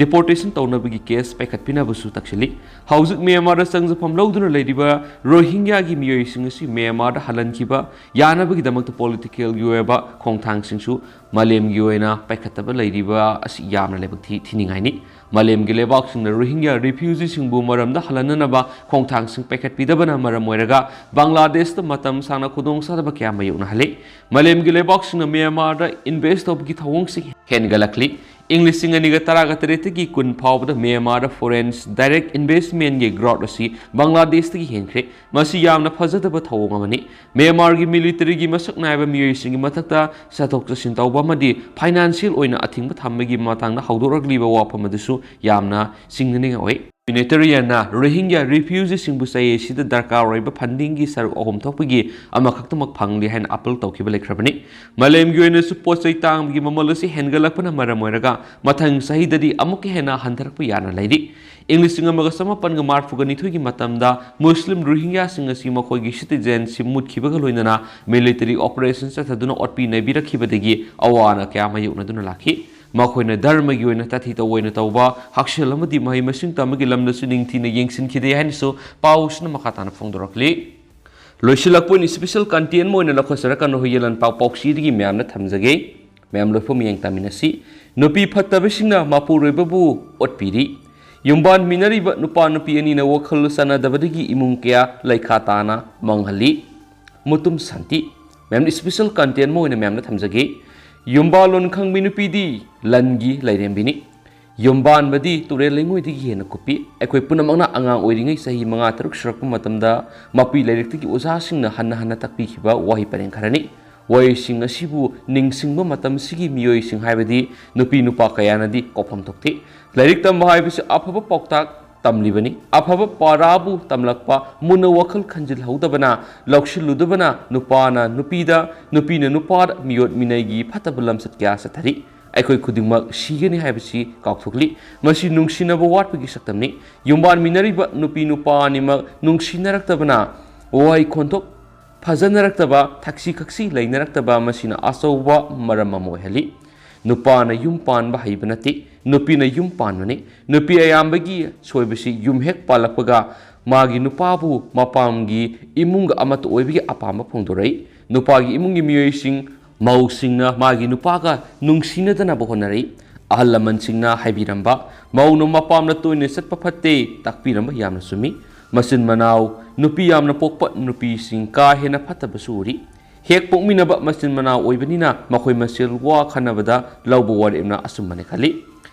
ꯗꯤꯄꯣꯔꯇꯦꯁꯟ ꯇꯧꯅꯕꯒꯤ ꯀꯦꯁ ꯄꯥꯏꯈꯠꯄꯤꯅꯕꯁꯨ ꯇꯛꯁꯤꯜꯂꯤ꯫ ꯍꯧꯖꯤꯛ ꯃ꯭ꯌꯥꯟꯃꯥꯔꯗ ꯆꯪꯖꯐꯝ ꯂꯧꯗꯨꯅ ꯂꯩꯔꯤꯕ ꯔꯣꯍꯤꯡꯒ꯭ꯌꯥꯒꯤ ꯃꯤꯑꯣꯏꯁꯤꯡ ꯑꯁꯤ ꯃ꯭ꯌꯥꯟꯃꯥꯔꯗ ꯍꯜꯍꯟꯈꯤꯕ ꯌꯥꯅꯕꯒꯤꯗꯃꯛꯇ ꯄꯣꯂꯤꯇꯤꯀꯦꯜꯒꯤ ꯑꯣꯏꯕ ꯈꯣꯡꯊꯥꯡꯁꯤꯡꯁꯨ ꯃꯥꯂꯦꯝꯒꯤ ꯑꯣꯏꯅ ꯄꯥꯏꯈꯠꯇꯕ ꯂꯩꯔꯤꯕ ꯑꯁꯤ ꯌꯥꯝꯅ ꯂꯥꯏꯕꯛ ꯊꯤ-, ꯊꯤꯅꯤꯡꯉꯥꯏꯅꯤ꯫ ꯃꯥꯂꯦꯝꯒꯤ ꯂꯩꯕꯥꯛꯁꯤꯡꯅ ꯔꯣꯍꯤꯡꯒ꯭ꯌꯥ ꯔꯤꯐ꯭ꯌꯨꯖꯤꯁꯤꯡꯕꯨ ꯃꯔꯝꯗ ꯍꯜꯍꯟꯅꯅꯕ ꯈꯣꯡꯊꯥꯡꯁꯤꯡ ꯄꯥꯏꯈꯠꯄꯤꯗꯕꯅ ꯃꯔꯝ ꯑꯣꯏꯔꯒ ꯕꯪꯒ꯭ꯂꯥꯗꯦꯁꯇ ꯃꯇꯝ ꯁꯥꯡꯅ ꯈꯨꯗꯣꯡꯆꯥꯗꯕ ꯀꯌꯥ ꯃꯥꯌꯣꯛꯅꯍꯜꯂꯤ꯫ ꯃꯥꯂꯦꯝꯒꯤ ꯂꯩꯕꯥꯛꯁꯤꯡꯅ ꯃ꯭ꯌꯥꯟꯃꯥꯔꯗ ꯏꯟꯚꯦꯁ ꯇꯧꯕꯒꯤ ꯊꯧꯑꯣꯡꯁꯤꯡ ꯍꯦꯟꯒꯠꯂꯛꯂꯤ꯫ ꯏꯪ ꯂꯤꯁꯤꯡ ꯑꯅꯤꯒ ꯇꯔꯥꯒ ꯇꯔꯦꯠꯇꯒꯤ ꯀꯨꯟ ꯐꯥꯎꯕꯗ ꯃ꯭ꯌꯥꯟꯃꯥꯔꯗ ꯐꯣꯔꯦꯟ ꯗꯥꯏꯔꯦꯛ ꯏꯟꯚꯦꯁꯃꯦꯟꯒꯤ ꯒ꯭ꯔꯣꯠ ꯑꯁꯤ ꯕꯪꯒ꯭ꯂꯥꯗꯦꯁꯇꯒꯤ ꯍꯦꯟꯈ꯭ꯔꯦ꯫ ꯃꯁꯤ ꯌꯥꯝꯅ ꯐꯖꯗꯕ ꯊꯧꯑꯣꯡ ꯑꯃꯅꯤ꯫ ꯃ꯭ꯌꯥꯟꯃꯥꯔꯒꯤ ꯃꯤꯂꯤꯇꯔꯤꯒꯤ ꯃꯁꯛ ꯅꯥꯏꯕ ꯃꯤꯑꯣꯏꯁꯤꯡꯒꯤ ꯃꯊꯛꯇ ꯆꯠꯊꯣꯛ ꯆꯠꯁꯤꯟ ꯇꯧꯕ ꯑꯃꯗꯤ ꯐꯥꯏꯅꯥꯟꯁꯤꯌꯦꯜ ꯑꯣꯏꯅ ꯑꯊꯤꯡꯕ ꯊꯝꯕꯒꯤ ꯃꯇꯥꯡꯗ ꯍꯧꯗꯣꯔꯛꯂꯤꯕ ꯋꯥꯐꯝ ꯑꯗꯨꯁꯨ ꯌꯥꯝꯅ ꯆꯤꯡꯅꯅꯤꯡꯉꯥꯏ ꯑꯣꯏ꯫ ꯍ꯭ꯌꯨꯃꯦꯅꯤꯇꯦꯔꯤꯌꯟꯅ ꯔꯣꯍꯤꯡꯒ꯭ꯌꯥ ꯔꯤꯐ꯭ꯌꯨꯖꯤꯁꯤꯡꯕꯨ ꯆꯌꯦꯠꯁꯤꯗ ꯗꯔꯀꯥꯔ ꯑꯣꯏꯕ ꯐꯟꯗꯤꯡꯒꯤ ꯁꯔꯨꯛ ꯑꯍꯨꯝ ꯊꯣꯛꯄꯒꯤ ꯑꯃꯈꯛꯇꯃꯛ ꯐꯪꯂꯤ ꯍꯥꯏꯅ ꯑꯥꯄꯤꯜ ꯇꯧꯈꯤꯕ ꯂꯩꯈ꯭ꯔꯕꯅꯤ꯫ ꯃꯥꯂꯦꯝꯒꯤ ꯑꯣꯏꯅꯁꯨ ꯄꯣꯠ ꯆꯩ ꯇꯥꯡꯕꯒꯤ ꯃꯃꯜ ꯑꯁꯤ ꯍꯦꯟꯒꯠꯂꯛꯄꯅ ꯃꯔꯝ ꯑꯣꯏꯔꯒ ꯃꯊꯪ ꯆꯍꯤꯗꯗꯤ ꯑꯃꯨꯛꯀ ꯍꯦꯟꯅ ꯍꯟꯊꯔꯛꯄ ꯌꯥꯅ ꯂꯩꯔꯤ꯫ ꯏꯪ ꯂꯤꯁꯤꯡ ꯑꯃꯒ ꯆꯃꯥꯄꯟꯒ ꯃꯔꯤꯐꯨꯒ ꯅꯤꯊꯣꯏꯒꯤ ꯃꯇꯝꯗ ꯃꯨꯁꯂꯤꯝ ꯔꯣꯍꯤꯡꯒ꯭ꯌꯥꯁꯤꯡ ꯑꯁꯤ ꯃꯈꯣꯏꯒꯤ ꯁꯤꯇꯤꯖꯦꯟꯁꯤꯞ ꯃꯨꯠꯈꯤꯕꯒ ꯂꯣꯏꯅꯅ ꯃꯤꯂꯤꯇꯔꯤ ꯑꯣꯄꯔꯦꯁꯟ ꯆꯠꯊꯗꯨꯅ ꯑꯣꯠꯄꯤ ꯅꯩꯕꯤꯔꯛꯈꯤꯕꯗꯒꯤ ꯑꯋꯥ ꯑꯅꯥ ꯀꯌꯥ ꯃꯥꯌꯣꯛꯅꯗꯨꯅ ꯂꯥꯛꯈꯤ꯫ ꯃꯈꯣꯏꯅ ꯙꯔꯃꯒꯤ ꯑꯣꯏꯅ ꯇꯥꯊꯤ ꯇꯧꯑꯣꯏꯅ ꯇꯧꯕ, ꯍꯛꯁꯦꯜ ꯑꯃꯗꯤ ꯃꯍꯩ ꯃꯁꯤꯡ ꯇꯝꯕꯒꯤ ꯂꯝꯗꯁꯨ ꯅꯤꯡꯊꯤꯅ ꯌꯦꯡꯁꯤꯟꯈꯤꯗꯦ ꯍꯥꯏꯅꯁꯨ ꯄꯥꯎꯁꯤꯅ ꯃꯈꯥ ꯇꯥꯅ ꯐꯣꯡꯗꯣꯔꯛꯂꯤ꯫ ꯂꯣꯏꯁꯤꯜꯂꯛꯄ ꯑꯣꯏꯅ ꯏꯁꯄꯤꯁꯦꯜ ꯀꯟꯇꯦꯟ ꯑꯃ ꯑꯣꯏꯅ ꯂꯧꯈꯠꯆꯔꯛꯀꯅꯨ ꯍꯨꯏꯌꯦꯟ ꯂꯥꯟꯄꯥꯎ ꯄꯥꯎꯆꯦꯗꯒꯤ ꯃꯌꯥꯝꯅ ꯊꯝꯖꯒꯦ꯫ ꯃꯌꯥꯝ ꯂꯣꯏꯐꯝ ꯌꯦꯡ ꯇꯥꯃꯤꯟꯅꯁꯤ꯫ ꯅꯨꯄꯤ ꯐꯠꯇꯕꯁꯤꯡꯅ ꯃꯄꯨꯔꯣꯏꯕꯕꯨ ꯑꯣꯠꯄꯤꯔꯤ꯫ ꯌꯨꯝꯕꯥꯟꯃꯤꯟꯅꯔꯤꯕ ꯅꯨꯄꯥ ꯅꯨꯄꯤ ꯑꯅꯤꯅ ꯋꯥꯈꯜ ꯆꯥꯟꯅꯗꯕꯗꯒꯤ ꯏꯃꯨꯡ ꯀꯌꯥ ꯂꯩꯈꯥ ꯇꯥꯅ ꯃꯥꯡꯍꯜꯂꯤ꯫ ꯃꯨꯇꯨꯝ ꯁꯥꯟꯇꯤ꯫ ꯃꯌꯥꯝꯅ ꯏꯁꯄꯤꯁꯦꯜ ꯀꯟꯇꯦꯟ ꯑꯃ ꯑꯣꯏꯅ ꯃꯌꯥꯝꯅ ꯊꯝꯖꯒꯦ꯫ ꯌꯨꯝꯕꯥꯂꯣꯟ ꯈꯪꯕꯤ ꯅꯨꯄꯤꯗꯤ ꯂꯟꯒꯤ ꯂꯥꯏꯔꯦꯝꯕꯤꯅꯤ꯫ ꯌꯨꯝꯕꯥꯟꯕꯗꯤ ꯇꯨꯔꯦꯜ ꯂꯩꯉꯣꯏꯗꯒꯤ ꯍꯦꯟꯅ ꯀꯨꯞꯄꯤ꯫ ꯑꯩꯈꯣꯏ ꯄꯨꯝꯅꯃꯛꯅ ꯑꯉꯥꯡ ꯑꯣꯏꯔꯤꯉꯩ ꯆꯍꯤ ꯃꯉꯥ ꯇꯔꯨꯛ ꯁꯨꯔꯛꯄ ꯃꯇꯝꯗ ꯃꯄꯤ ꯂꯥꯏꯔꯤꯛꯇꯒꯤ ꯑꯣꯖꯥꯁꯤꯡꯅ ꯍꯟꯅ ꯍꯟꯅ ꯇꯥꯛꯄꯤꯈꯤꯕ ꯋꯥꯍꯩ ꯄꯔꯦꯡ ꯈꯔꯅꯤ꯫ ꯋꯥꯍꯩꯁꯤꯡ ꯑꯁꯤꯕꯨ ꯅꯤꯡꯁꯤꯡꯕ ꯃꯇꯝꯁꯤꯒꯤ ꯃꯤꯑꯣꯏꯁꯤꯡ ꯍꯥꯏꯕꯗꯤ ꯅꯨꯄꯤ ꯅꯨꯄꯥ ꯀꯌꯥꯅꯗꯤ ꯀꯣꯛꯐꯝ ꯊꯣꯛꯇꯦ꯫ ꯂꯥꯏꯔꯤꯛ ꯇꯝꯕ ꯍꯥꯏꯕꯁꯤ ꯑꯐꯕ ꯄꯥꯎꯇꯥꯛ ꯇꯝꯂꯤꯕꯅꯤ꯫ ꯑꯐꯕ ꯄꯥꯔꯥꯕꯨ ꯇꯝꯂꯛꯄ, ꯃꯨꯟꯅ ꯋꯥꯈꯜ ꯈꯟꯖꯤꯜꯍꯧꯗꯕꯅ, ꯂꯧꯁꯤꯜꯂꯨꯗꯕꯅ ꯅꯨꯄꯥꯅ ꯅꯨꯄꯤꯗ, ꯅꯨꯄꯤꯅ ꯅꯨꯄꯥꯗ ꯃꯤꯑꯣꯠ ꯃꯤꯅꯩꯒꯤ ꯐꯠꯇꯕ ꯂꯝꯆꯠ ꯀꯌꯥ ꯆꯠꯊꯔꯤ꯫ ꯑꯩꯈꯣꯏ ꯈꯨꯗꯤꯡꯃꯛ ꯁꯤꯒꯅꯤ ꯍꯥꯏꯕꯁꯤ ꯀꯥꯎꯊꯣꯛꯂꯤ꯫ ꯃꯁꯤ ꯅꯨꯡꯁꯤꯅꯕ ꯋꯥꯠꯄꯒꯤ ꯁꯛꯇꯝꯅꯤ꯫ ꯌꯨꯝꯕꯥꯟꯃꯤꯟꯅꯔꯤꯕ ꯅꯨꯄꯤ ꯅꯨꯄꯥ ꯑꯅꯤꯃꯛ ꯅꯨꯡꯁꯤꯅꯔꯛꯇꯕꯅ ꯋꯥꯍꯩ ꯈꯣꯟꯊꯣꯛ ꯐꯖꯅꯔꯛꯇꯕ, ꯊꯛꯁꯤ ꯈꯛꯁꯤ ꯂꯩꯅꯔꯛꯇꯕ, ꯃꯁꯤꯅ ꯑꯆꯧꯕ ꯃꯔꯝ ꯑꯃ ꯑꯣꯏꯍꯜꯂꯤ꯫ ꯅꯨꯄꯥꯅ ꯌꯨꯝ ꯄꯥꯟꯕ ꯍꯩꯕ ꯅꯠꯇꯦ, ꯅꯨꯄꯤꯅ ꯌꯨꯝ ꯄꯥꯟꯕꯅꯤ꯫ ꯅꯨꯄꯤ ꯑꯌꯥꯝꯕꯒꯤ ꯁꯣꯏꯕꯁꯤ ꯌꯨꯝ ꯍꯦꯛ ꯄꯥꯜꯂꯛꯄꯒ ꯃꯥꯒꯤ ꯅꯨꯄꯥꯕꯨ ꯃꯄꯥꯝꯒꯤ ꯏꯃꯨꯡꯒ ꯑꯃꯠꯇ ꯑꯣꯏꯕꯒꯤ ꯑꯄꯥꯝꯕ ꯐꯣꯡꯗꯣꯔꯛꯏ꯫ ꯅꯨꯄꯥꯒꯤ ꯏꯃꯨꯡꯒꯤ ꯃꯤꯑꯣꯏꯁꯤꯡ, ꯃꯧꯁꯤꯡꯅ ꯃꯥꯒꯤ ꯅꯨꯄꯥꯒ ꯅꯨꯡꯁꯤꯅꯗꯅꯕ ꯍꯣꯠꯅꯔꯛꯏ꯫ ꯑꯍꯜ ꯂꯃꯟꯁꯤꯡꯅ ꯍꯥꯏꯕꯤꯔꯝꯕ, "ꯃꯧꯅ ꯃꯄꯥꯝꯗ ꯇꯣꯏꯅ ꯆꯠꯄ ꯐꯠꯇꯦ" ꯇꯥꯛꯄꯤꯔꯝꯕ ꯌꯥꯝꯅ ꯆꯨꯝꯃꯤ꯫ ꯃꯆꯤꯟ ꯃꯅꯥꯎ ꯅꯨꯄꯤ ꯌꯥꯝꯅ ꯄꯣꯛꯄ ꯅꯨꯄꯤꯁꯤꯡ ꯀꯥ ꯍꯦꯟꯅ ꯐꯠꯇꯕꯁꯨ ꯎꯔꯤ꯫ ꯍꯦꯛ ꯄꯣꯛꯃꯤꯟꯅꯕ ꯃꯆꯤꯟ ꯃꯅꯥꯎ ꯑꯣꯏꯕꯅꯤꯅ ꯃꯈꯣꯏ ꯃꯁꯦꯜ ꯋꯥ ꯈꯟꯅꯕꯗ ꯂꯧꯕ ꯋꯥꯔꯦꯞꯅ ꯑꯆꯨꯝꯕꯅꯤ ꯈꯜꯂꯤ꯫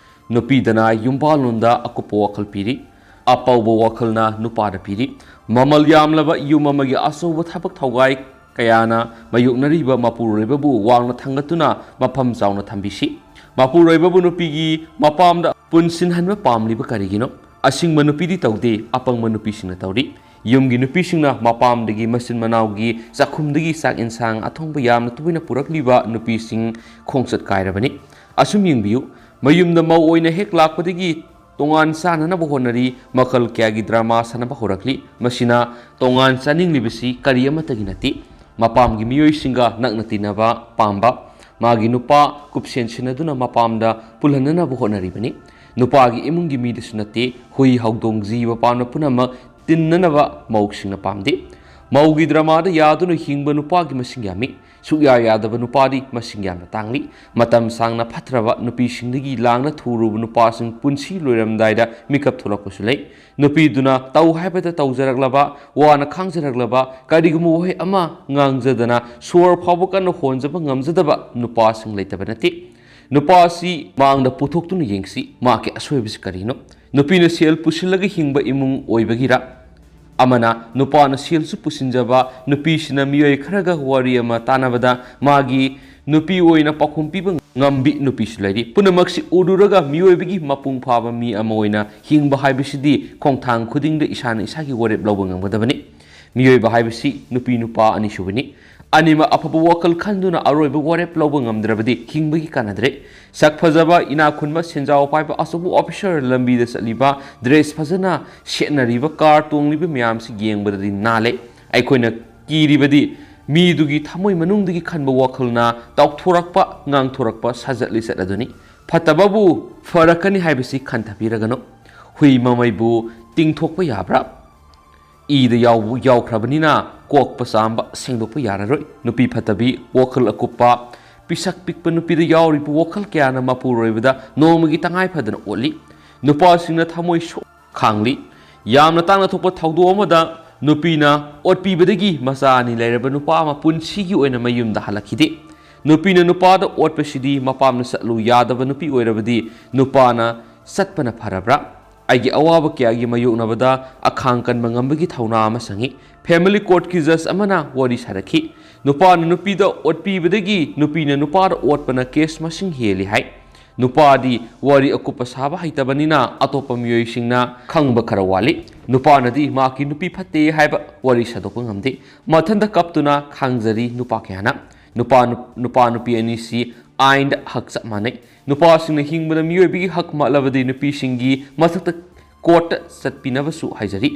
ꯅꯨꯄꯤꯗꯅ ꯌꯨꯝꯕꯥꯜꯂꯣꯟꯗ ꯑꯀꯨꯞꯄ ꯋꯥꯈꯜ ꯄꯤꯔꯤ꯫ ꯑꯄꯧꯕ ꯋꯥꯈꯜꯅ ꯅꯨꯄꯥꯗ ꯄꯤꯔꯤ꯫ ꯃꯃꯜ ꯌꯥꯝꯂꯕ ꯌꯨꯝ ꯑꯃꯒꯤ ꯑꯆꯧꯕ ꯊꯕꯛ ꯊꯧꯒꯥꯏ ꯀꯌꯥꯅ ꯃꯥꯌꯣꯛꯅꯔꯤꯕ ꯃꯄꯨꯔꯣꯏꯕꯕꯨ ꯋꯥꯡꯅ ꯊꯥꯡꯒꯠꯇꯨꯅ ꯃꯐꯝ ꯆꯥꯎꯅ ꯊꯝꯕꯤꯁꯤ꯫ ꯃꯄꯨꯔꯣꯏꯕꯕꯨ ꯅꯨꯄꯤꯒꯤ ꯃꯄꯥꯝꯗ ꯄꯨꯟꯁꯤꯟꯍꯟꯕ ꯄꯥꯝꯂꯤꯕ ꯀꯔꯤꯒꯤꯅꯣ? ꯑꯁꯤꯡꯕ ꯅꯨꯄꯤꯗꯤ ꯇꯧꯗꯦ, ꯑꯄꯪꯕ ꯅꯨꯄꯤꯁꯤꯡꯅ ꯇꯧꯔꯤ꯫ ꯌꯨꯝꯒꯤ ꯅꯨꯄꯤꯁꯤꯡꯅ ꯃꯄꯥꯝꯗꯒꯤ ꯃꯆꯤꯟ ꯃꯅꯥꯎꯒꯤ ꯆꯥꯛꯈꯨꯝꯗꯒꯤ ꯆꯥꯛ ꯏꯟꯁꯥꯡ ꯑꯊꯣꯡꯕ ꯌꯥꯝꯅ ꯇꯣꯏꯅ ꯄꯨꯔꯛꯂꯤꯕ ꯅꯨꯄꯤꯁꯤꯡ ꯈꯣꯡꯆꯠ ꯀꯥꯏꯔꯕꯅꯤ꯫ ꯑꯁꯨꯝ ꯌꯦꯡꯕꯤꯌꯨ, ꯃꯌꯨꯝꯗ ꯃꯧ ꯑꯣꯏꯅ ꯍꯦꯛ ꯂꯥꯛꯄꯗꯒꯤ ꯇꯣꯉꯥꯟ ꯆꯥꯅꯅꯕ ꯍꯣꯠꯅꯔꯤ, ꯃꯈꯜ ꯀꯌꯥꯒꯤ ꯗ꯭ꯔꯃꯥ ꯁꯥꯟꯅꯕ ꯍꯧꯔꯛꯂꯤ꯫ ꯃꯁꯤꯅ ꯇꯣꯉꯥꯟ ꯆꯥꯅꯤꯡꯂꯤꯕꯁꯤ ꯀꯔꯤ ꯑꯃꯠꯇꯒꯤ ꯅꯠꯇꯦ꯫ ꯃꯄꯥꯝꯒꯤ ꯃꯤꯑꯣꯏꯁꯤꯡꯒ ꯅꯛꯅ ꯇꯤꯟꯅꯕ ꯄꯥꯝꯕ, ꯃꯥꯒꯤ ꯅꯨꯄꯥ ꯀꯨꯞꯁꯦꯟ ꯁꯦꯟꯅꯗꯨꯅ ꯃꯄꯥꯝꯗ ꯄꯨꯜꯍꯟꯅꯅꯕ ꯍꯣꯠꯅꯔꯤꯕꯅꯤ꯫ ꯅꯨꯄꯥꯒꯤ ꯏꯃꯨꯡꯒꯤ ꯃꯤꯗꯁꯨ ꯅꯠꯇꯦ, ꯍꯨꯏ, ꯍꯧꯗꯣꯡ, ꯖꯤꯕ ꯄꯥꯝꯅ ꯄꯨꯝꯅꯃꯛ ꯇꯤꯟꯅꯅꯕ ꯃꯧꯁꯤꯡꯅ ꯄꯥꯝꯗꯦ꯫ ꯃꯧꯒꯤ ꯗ꯭ꯔꯃꯥꯗ ꯌꯥꯗꯨꯅ ꯍꯤꯡꯕ ꯅꯨꯄꯥꯒꯤ ꯃꯁꯤꯡ ꯌꯥꯝꯃꯤ꯫ ꯁꯨꯛꯌꯥ ꯌꯥꯗꯕ ꯅꯨꯄꯥꯗꯤ ꯃꯁꯤꯡ ꯌꯥꯝꯅ ꯇꯥꯡꯂꯤ꯫ ꯃꯇꯝ ꯁꯥꯡꯅ ꯐꯠꯇ꯭ꯔꯕ ꯅꯨꯄꯤꯁꯤꯡꯗꯒꯤ ꯂꯥꯡꯅ ꯊꯨꯔꯨꯕ ꯅꯨꯄꯥꯁꯤꯡ ꯄꯨꯟꯁꯤ ꯂꯣꯏꯔꯝꯗꯥꯏꯗ ꯃꯤꯀꯞ ꯊꯣꯛꯂꯛꯄꯁꯨ ꯂꯩ꯫ ꯅꯨꯄꯤꯗꯨꯅ ꯇꯧ ꯍꯥꯏꯕꯗ ꯇꯧꯖꯔꯛꯂꯕ, ꯋꯥꯅ ꯈꯥꯡꯖꯔꯛꯂꯕ, ꯀꯔꯤꯒꯨꯝꯕ ꯋꯥꯍꯩ ꯑꯃ ꯉꯥꯡꯖꯗꯅ ꯁꯣꯔ ꯐꯥꯎꯕ ꯀꯟꯅ ꯍꯣꯟꯖꯕ ꯉꯝꯖꯗꯕ ꯅꯨꯄꯥꯁꯤꯡ ꯂꯩꯇꯕ ꯅꯠꯇꯦ꯫ ꯅꯨꯄꯥ ꯑꯁꯤ ꯃꯥꯡꯗ ꯄꯨꯊꯣꯛꯇꯨꯅ ꯌꯦꯡꯁꯤ, ꯃꯍꯥꯛꯀꯤ ꯑꯁꯣꯏꯕꯁꯤ ꯀꯔꯤꯅꯣ? ꯅꯨꯄꯤꯅ ꯁꯦꯜ ꯄꯨꯁꯤꯜꯂꯒ ꯍꯤꯡꯕ ꯏꯃꯨꯡ ꯑꯣꯏꯕꯒꯤꯔ? ꯑꯃꯅ ꯅꯨꯄꯥꯅ ꯁꯦꯜꯁꯨ ꯄꯨꯁꯤꯟꯖꯕ, ꯅꯨꯄꯤꯁꯤꯅ ꯃꯤꯑꯣꯏ ꯈꯔꯒ ꯋꯥꯔꯤ ꯑꯃ ꯇꯥꯟꯅꯕꯗ ꯃꯥꯒꯤ ꯅꯨꯄꯤ ꯑꯣꯏꯅ ꯄꯥꯎꯈꯨꯝ ꯄꯤꯕ ꯉꯝꯕꯤ ꯅꯨꯄꯤꯁꯨ ꯂꯩꯔꯤ꯫ ꯄꯨꯝꯅꯃꯛꯁꯤ ꯎꯔꯨꯔꯒ ꯃꯤꯑꯣꯏꯕꯒꯤ ꯃꯄꯨꯡ ꯐꯥꯕ ꯃꯤ ꯑꯃ ꯑꯣꯏꯅ ꯍꯤꯡꯕ ꯍꯥꯏꯕꯁꯤꯗꯤ ꯈꯣꯡꯊꯥꯡ ꯈꯨꯗꯤꯡꯗ ꯏꯁꯥꯅ ꯏꯁꯥꯒꯤ ꯋꯥꯔꯦꯞ ꯂꯧꯕ ꯉꯝꯒꯗꯕꯅꯤ꯫ ꯃꯤꯑꯣꯏꯕ ꯍꯥꯏꯕꯁꯤ ꯅꯨꯄꯤ ꯅꯨꯄꯥ ꯑꯅꯤꯁꯨꯕꯅꯤ꯫ ꯑꯅꯤꯃꯛ ꯑꯐꯕ ꯋꯥꯈꯜ ꯈꯟꯗꯨꯅ ꯑꯔꯣꯏꯕ ꯋꯥꯔꯦꯞ ꯂꯧꯕ ꯉꯝꯗ꯭ꯔꯕꯗꯤ ꯍꯤꯡꯕꯒꯤ ꯀꯥꯟꯅꯗ꯭ꯔꯦ꯫ ꯁꯛ ꯐꯖꯕ, ꯏꯅꯥꯛ ꯈꯨꯟꯕ, ꯁꯦꯟꯖꯥꯎ ꯄꯥꯏꯕ, ꯑꯆꯧꯕ ꯑꯣꯐꯤꯁꯔ, ꯂꯝꯕꯤꯗ ꯆꯠꯂꯤꯕ, ꯗ꯭ꯔꯦꯁ ꯐꯖꯅ ꯁꯦꯠꯅꯔꯤꯕ, ꯀꯥꯔ ꯇꯣꯡꯂꯤꯕ ꯃꯌꯥꯝꯁꯤ ꯌꯦꯡꯕꯗꯗꯤ ꯅꯥꯜꯂꯦ꯫ ꯑꯩꯈꯣꯏꯅ ꯀꯤꯔꯤꯕꯗꯤ ꯃꯤꯗꯨꯒꯤ ꯊꯃꯣꯏ ꯃꯅꯨꯡꯗꯒꯤ ꯈꯟꯕ ꯋꯥꯈꯜꯅ ꯇꯥꯎꯊꯣꯔꯛꯄ, ꯉꯥꯡꯊꯣꯔꯛꯄ ꯁꯥꯖꯠ ꯂꯤꯆꯠ ꯑꯗꯨꯅꯤ꯫ ꯐꯠꯇꯕꯕꯨ ꯐꯔꯛꯀꯅꯤ ꯍꯥꯏꯕꯁꯤ ꯈꯟꯊꯕꯤꯔꯒꯅꯨ꯫ ꯍꯨꯏ ꯃꯃꯩꯕꯨ ꯇꯤꯡꯊꯣꯛꯄ ꯌꯥꯕ꯭ꯔꯥ? ꯏꯗ ꯌꯥꯎꯕ, ꯌꯥꯎꯈ꯭ꯔꯕꯅꯤꯅ ꯀꯣꯛꯄ ꯆꯥꯝꯕ, ꯁꯦꯡꯗꯣꯛꯄ ꯌꯥꯔꯔꯣꯏ꯫ ꯅꯨꯄꯤ ꯐꯠꯇꯕꯤ, ꯋꯥꯈꯜ ꯑꯀꯨꯞꯄ, ꯄꯤꯁꯛ ꯄꯤꯛꯄ ꯅꯨꯄꯤꯗ ꯌꯥꯎꯔꯤꯕ ꯋꯥꯈꯜ ꯀꯌꯥꯅ ꯃꯄꯨꯔꯣꯏꯕꯗ ꯅꯣꯡꯃꯒꯤ ꯇꯉꯥꯏ ꯐꯗꯅ ꯑꯣꯠꯂꯤ꯫ ꯅꯨꯄꯥꯁꯤꯡꯅ ꯊꯃꯣꯏ ꯁꯣꯛ ꯈꯥꯡꯂꯤ꯫ ꯌꯥꯝꯅ ꯇꯥꯡꯅ ꯊꯣꯛꯄ ꯊꯧꯗꯣꯛ ꯑꯃꯗ ꯅꯨꯄꯤꯅ ꯑꯣꯠꯄꯤꯕꯗꯒꯤ ꯃꯆꯥ ꯑꯅꯤ ꯂꯩꯔꯕ ꯅꯨꯄꯥ ꯑꯃ ꯄꯨꯟꯁꯤꯒꯤ ꯑꯣꯏꯅ ꯃꯌꯨꯝꯗ ꯍꯜꯂꯛꯈꯤꯗꯦ꯫ ꯅꯨꯄꯤꯅ ꯅꯨꯄꯥꯗ ꯑꯣꯠꯄꯁꯤꯗꯤ ꯃꯄꯥꯝꯅ ꯆꯠꯂꯨ ꯌꯥꯗꯕ ꯅꯨꯄꯤ ꯑꯣꯏꯔꯕꯗꯤ ꯅꯨꯄꯥꯅ ꯆꯠꯄꯅ ꯐꯔꯕ꯭ꯔꯥ? ꯑꯩꯒꯤ ꯑꯋꯥꯕ ꯀꯌꯥꯒꯤ ꯃꯥꯌꯣꯛꯅꯕꯗ ꯑꯈꯥꯡ ꯀꯟꯕ ꯉꯝꯕꯒꯤ ꯊꯧꯅꯥ ꯑꯃ ꯆꯪꯏ꯫ Family courtꯀꯤ judge ꯑꯃꯅ ꯋꯥꯔꯤ ꯁꯥꯔꯛꯈꯤ꯫ ꯅꯨꯄꯥꯅ ꯅꯨꯄꯤꯗ ꯑꯣꯠꯄꯤꯕꯗꯒꯤ ꯅꯨꯄꯤꯅ ꯅꯨꯄꯥꯗ ꯑꯣꯠꯄꯅ case ꯃꯁꯤꯡ ꯍꯦꯜꯂꯤ ꯍꯥꯏ꯫ ꯅꯨꯄꯥꯗꯤ ꯋꯥꯔꯤ ꯑꯀꯨꯞꯄ ꯁꯥꯕ ꯍꯩꯇꯕꯅꯤꯅ ꯑꯇꯣꯞꯄ ꯃꯤꯑꯣꯏꯁꯤꯡꯅ ꯈꯪꯕ ꯈꯔ ꯋꯥꯠꯂꯤ꯫ ꯅꯨꯄꯥꯅꯗꯤ ꯃꯍꯥꯛꯀꯤ ꯅꯨꯄꯤ ꯐꯠꯇꯦ ꯍꯥꯏꯕ ꯋꯥꯔꯤ ꯁꯥꯗꯣꯛꯄ ꯉꯝꯗꯦ꯫ ꯃꯊꯟꯇ ꯀꯞꯇꯨꯅ ꯈꯥꯡꯖꯔꯤ ꯅꯨꯄꯥ ꯀꯌꯥꯅ꯫ ꯅꯨꯄꯥ, ꯅꯨꯄꯥ ꯅꯨꯄꯤ ꯑꯅꯤꯁꯤ ꯑꯥꯏꯟꯗ ꯍꯛ ꯆꯞ ꯃꯥꯟꯅꯩ꯫ ꯅꯨꯄꯥꯁꯤꯡꯅ ꯍꯤꯡꯕꯗ ꯃꯤꯑꯣꯏꯕꯒꯤ ꯍꯛ ꯃꯥꯜꯂꯕꯗꯤ ꯅꯨꯄꯤꯁꯤꯡꯒꯤ ꯃꯊꯛꯇ courtꯇ ꯆꯠꯄꯤꯅꯕꯁꯨ ꯍꯥꯏꯖꯔꯤ꯫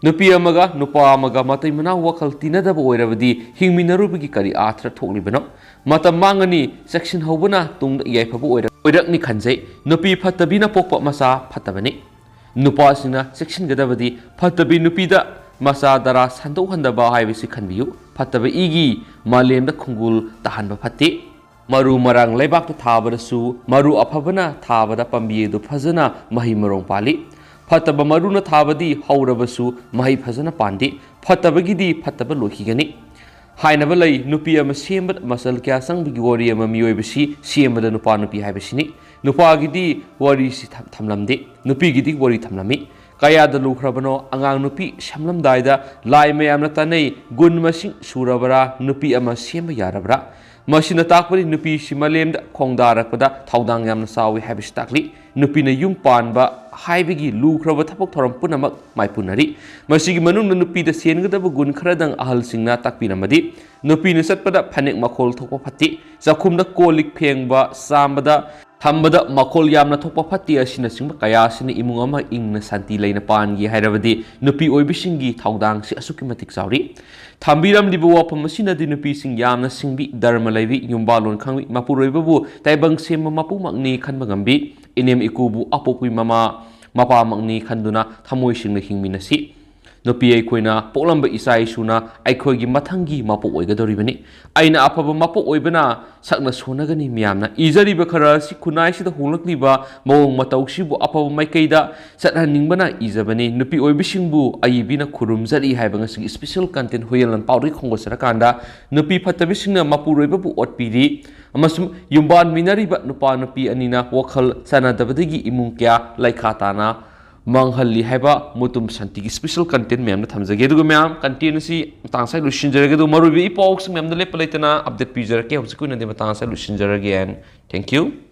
ꯅꯨꯄꯤ ꯑꯃꯒ ꯅꯨꯄꯥ ꯑꯃꯒ ꯃꯇꯩ ꯃꯅꯥꯎ ꯋꯥꯈꯜ ꯇꯤꯟꯅꯗꯕ ꯑꯣꯏꯔꯕꯗꯤ ꯍꯤꯡꯃꯤꯟꯅꯔꯨꯕꯒꯤ ꯀꯔꯤ ꯑꯥꯔꯊ ꯊꯣꯛꯂꯤꯕꯅꯣ? ꯃꯇꯝ ꯃꯥꯡꯉꯅꯤ, ꯆꯦꯛꯁꯤꯟꯍꯧꯕꯅ ꯇꯨꯡꯗ ꯌꯥꯏꯐꯕ ꯑꯣꯏꯔꯛ-, ꯑꯣꯏꯔꯛꯅꯤ ꯈꯟꯖꯩ꯫ ꯅꯨꯄꯤ ꯐꯠꯇꯕꯤꯅ ꯄꯣꯛꯄ ꯃꯆꯥ ꯐꯠꯇꯕꯅꯤ꯫ ꯅꯨꯄꯥꯁꯤꯡꯅ ꯆꯦꯛꯁꯤꯟꯒꯗꯕꯗꯤ ꯐꯠꯇꯕꯤ ꯅꯨꯄꯤꯗ ꯃꯆꯥ ꯗꯔꯥ ꯁꯟꯗꯣꯛꯍꯟꯗꯕ ꯍꯥꯏꯕꯁꯤ ꯈꯟꯕꯤꯌꯨ꯫ ꯐꯠꯇꯕ ꯏꯒꯤ ꯃꯥꯂꯦꯝꯗ ꯈꯣꯡꯒꯨꯜ ꯇꯥꯍꯟꯕ ꯐꯠꯇꯦ꯫ ꯃꯔꯨ ꯃꯔꯥꯡ ꯂꯩꯕꯥꯛꯇ ꯊꯥꯕꯗꯁꯨ ꯃꯔꯨ ꯑꯐꯕꯅ ꯊꯥꯕꯗ ꯄꯥꯝꯕꯤ ꯑꯗꯨ ꯐꯖꯅ ꯃꯍꯩ ꯃꯔꯣꯡ ꯄꯥꯜꯂꯤ꯫ ꯐꯠꯇꯕ ꯃꯔꯨꯅ ꯊꯥꯕꯗꯤ ꯍꯧꯔꯕꯁꯨ ꯃꯍꯩ ꯐꯖꯅ ꯄꯥꯟꯗꯦ꯫ ꯐꯠꯇꯕꯒꯤꯗꯤ ꯐꯠꯇꯕ ꯂꯣꯏꯈꯤꯒꯅꯤ꯫ ꯍꯥꯏꯅꯕ ꯂꯩ, ꯅꯨꯄꯤ ꯑꯃ ꯁꯦꯝꯕꯗ ꯃꯆꯜ ꯀꯌꯥ ꯆꯪꯕꯒꯤ ꯋꯥꯔꯤ ꯑꯃ ꯃꯤꯑꯣꯏꯕꯁꯤ ꯁꯦꯝꯕꯗ ꯅꯨꯄꯥ ꯅꯨꯄꯤ ꯍꯥꯏꯕꯁꯤꯅꯤ꯫ ꯅꯨꯄꯥꯒꯤꯗꯤ ꯋꯥꯔꯤꯁꯤ ꯊꯝ-, ꯊꯝꯂꯝꯗꯦ, ꯅꯨꯄꯤꯒꯤꯗꯤ ꯋꯥꯔꯤ ꯊꯝꯂꯝꯃꯤ꯫ ꯀꯌꯥꯗ ꯂꯨꯈ꯭ꯔꯕꯅꯣ, ꯑꯉꯥꯡ ꯅꯨꯄꯤ ꯁꯦꯝꯂꯝꯗꯥꯏꯗ ꯂꯥꯏ ꯃꯌꯥꯝꯅ ꯇꯥꯟꯅꯩ, ꯒꯨꯟ ꯃꯁꯤꯡ ꯁꯨꯔꯕ꯭ꯔꯥ, ꯅꯨꯄꯤ ꯑꯃ ꯁꯦꯝꯕ ꯌꯥꯔꯕ꯭ꯔꯥ? ꯃꯁꯤꯅ ꯇꯥꯛꯄꯗꯤ ꯅꯨꯄꯤꯁꯤ ꯃꯥꯂꯦꯝꯗ ꯈꯣꯡꯗꯥꯔꯛꯄꯗ ꯊꯧꯗꯥꯡ ꯌꯥꯝꯅ ꯆꯥꯎꯏ ꯍꯥꯏꯕꯁꯤ ꯇꯥꯛꯂꯤ꯫ ꯅꯨꯄꯤꯅ ꯌꯨꯝ ꯄꯥꯟꯕ ꯍꯥꯏꯕꯒꯤ ꯂꯨꯈ꯭ꯔꯕ ꯊꯕꯛ ꯊꯧꯔꯝ ꯄꯨꯝꯅꯃꯛ ꯃꯥꯏꯄꯨꯅꯔꯤ꯫ ꯃꯁꯤꯒꯤ ꯃꯅꯨꯡꯗ ꯅꯨꯄꯤꯗ ꯆꯦꯟꯒꯗꯕ ꯒꯨꯟ ꯈꯔꯗꯪ ꯑꯍꯜꯁꯤꯡꯅ ꯇꯥꯛꯄꯤꯔꯝꯃꯗꯤ, ꯅꯨꯄꯤꯅ ꯆꯠꯄꯗ ꯐꯅꯦꯛ ꯃꯈꯣꯜ ꯊꯣꯛꯄ ꯐꯠꯇꯦ, ꯆꯥꯛꯈꯨꯝꯗ ꯀꯣꯜ ꯂꯤꯛ ꯐꯦꯡꯕ, ꯆꯥꯝꯕꯗ ꯊꯝꯕꯗ ꯃꯈꯣꯜ ꯌꯥꯝꯅ ꯊꯣꯛꯄ ꯐꯠꯇꯦ ꯑꯁꯤꯅꯆꯤꯡꯕ ꯀꯌꯥ ꯑꯁꯤꯅ ꯏꯃꯨꯡ ꯑꯃ ꯏꯪꯅ ꯁꯥꯟꯇꯤ ꯂꯩꯅ ꯄꯥꯟꯒꯦ ꯍꯥꯏꯔꯕꯗꯤ ꯅꯨꯄꯤ ꯑꯣꯏꯕꯤꯁꯤꯡꯒꯤ ꯊꯧꯗꯥꯡꯁꯤ ꯑꯁꯨꯛꯀꯤ ꯃꯇꯤꯛ ꯆꯥꯎꯔꯤ꯫ ꯊꯝꯕꯤꯔꯝꯂꯤꯕ ꯋꯥꯐꯝ ꯑꯁꯤꯅꯗꯤ ꯅꯨꯄꯤꯁꯤꯡ ꯌꯥꯝꯅ ꯁꯤꯡꯕꯤ, ꯙꯔꯃ ꯂꯩꯕꯤ, ꯌꯨꯝꯕꯥꯂꯣꯟ ꯈꯪꯕꯤ, ꯃꯄꯨꯔꯣꯏꯕꯕꯨ ꯇꯥꯏꯕꯪ ꯁꯦꯝꯕ ꯃꯄꯨꯃꯛꯅꯤ ꯈꯟꯕ ꯉꯝꯕꯤ, ꯏꯅꯦꯝ ꯏꯀꯨꯕꯨ ꯑꯄꯣꯛꯄꯤ ꯃꯃꯥ ꯃꯄꯥꯃꯛꯅꯤ ꯈꯟꯗꯨꯅ ꯊꯃꯣꯏ ꯁꯦꯡꯅ ꯍꯤꯡꯃꯤꯟꯅꯁꯤ꯫ ꯅꯨꯄꯤ ꯑꯩꯈꯣꯏꯅ ꯄꯣꯛꯂꯝꯕ ꯏꯆꯥ ꯏꯁꯨꯅ ꯑꯩꯈꯣꯏꯒꯤ ꯃꯊꯪꯒꯤ ꯃꯄꯣꯛ ꯑꯣꯏꯒꯗꯧꯔꯤꯕꯅꯤ꯫ ꯑꯩꯅ ꯑꯐꯕ ꯃꯄꯣꯛ ꯑꯣꯏꯕꯅ ꯁꯛꯅ ꯁꯣꯟꯅꯒꯅꯤ ꯃꯤꯌꯥꯝꯅ꯫ ꯏꯖꯔꯤꯕ ꯈꯔ ꯑꯁꯤ ꯈꯨꯟꯅꯥꯏꯁꯤꯗ ꯍꯣꯡꯂꯛꯂꯤꯕ ꯃꯑꯣꯡ ꯃꯇꯧꯁꯤꯕꯨ ꯑꯐꯕ ꯃꯥꯏꯀꯩꯗ ꯆꯠꯍꯟꯅꯤꯡꯕꯅ ꯏꯖꯕꯅꯤ꯫ ꯅꯨꯄꯤ ꯑꯣꯏꯕꯤꯁꯤꯡꯕꯨ ꯑꯏꯕꯤꯅ ꯈꯨꯔꯨꯝꯖꯔꯤ ꯍꯥꯏꯕ ꯉꯁꯤꯒꯤ special content ꯍꯨꯌꯦꯟꯂꯣꯟ ꯄꯥꯎꯗꯒꯤ ꯈꯣꯡꯒꯠꯆꯔꯀꯥꯟꯗ, ꯅꯨꯄꯤ ꯐꯠꯇꯕꯤꯁꯤꯡꯅ ꯃꯄꯨꯔꯣꯏꯕꯕꯨ ꯑꯣꯠꯄꯤꯔꯤ ꯑꯃꯁꯨꯡ ꯌꯨꯝꯕꯥꯟꯃꯤꯟꯅꯔꯤꯕ ꯅꯨꯄꯥ ꯅꯨꯄꯤ ꯑꯅꯤꯅ ꯋꯥꯈꯜ ꯆꯥꯟꯅꯗꯕꯗꯒꯤ ꯏꯃꯨꯡ ꯀꯌꯥ ꯂꯩꯈꯥ ꯇꯥꯅ ꯃꯥꯡꯍꯜꯂꯤ ꯍꯥꯏꯕ ꯃꯨꯇꯨꯝ ꯁꯥꯟꯇꯤꯒꯤ special content ꯃꯌꯥꯝꯅ ꯊꯝꯖꯒꯦ꯫ ꯑꯗꯨꯒ ꯃꯌꯥꯝ, content ꯑꯁꯤ ꯃꯇꯥꯡ ꯑꯁꯤꯗ ꯂꯣꯏꯁꯤꯟꯖꯔꯒꯦ꯫ ꯑꯗꯨꯒ ꯃꯔꯨꯑꯣꯏꯕ ꯏ ꯄꯥꯎꯁꯤꯡ ꯃꯌꯥꯝꯗ ꯂꯦꯞꯄ ꯂꯩꯇꯅ update ꯄꯤꯖꯔꯛꯀꯦ꯫ ꯍꯧꯖꯤꯛꯀꯤ ꯑꯣꯏꯅꯗꯤ ꯃꯇꯥꯡ ꯑꯁꯤꯗ ꯂꯣꯏꯁꯤꯟꯖꯔꯒꯦ and thank you꯫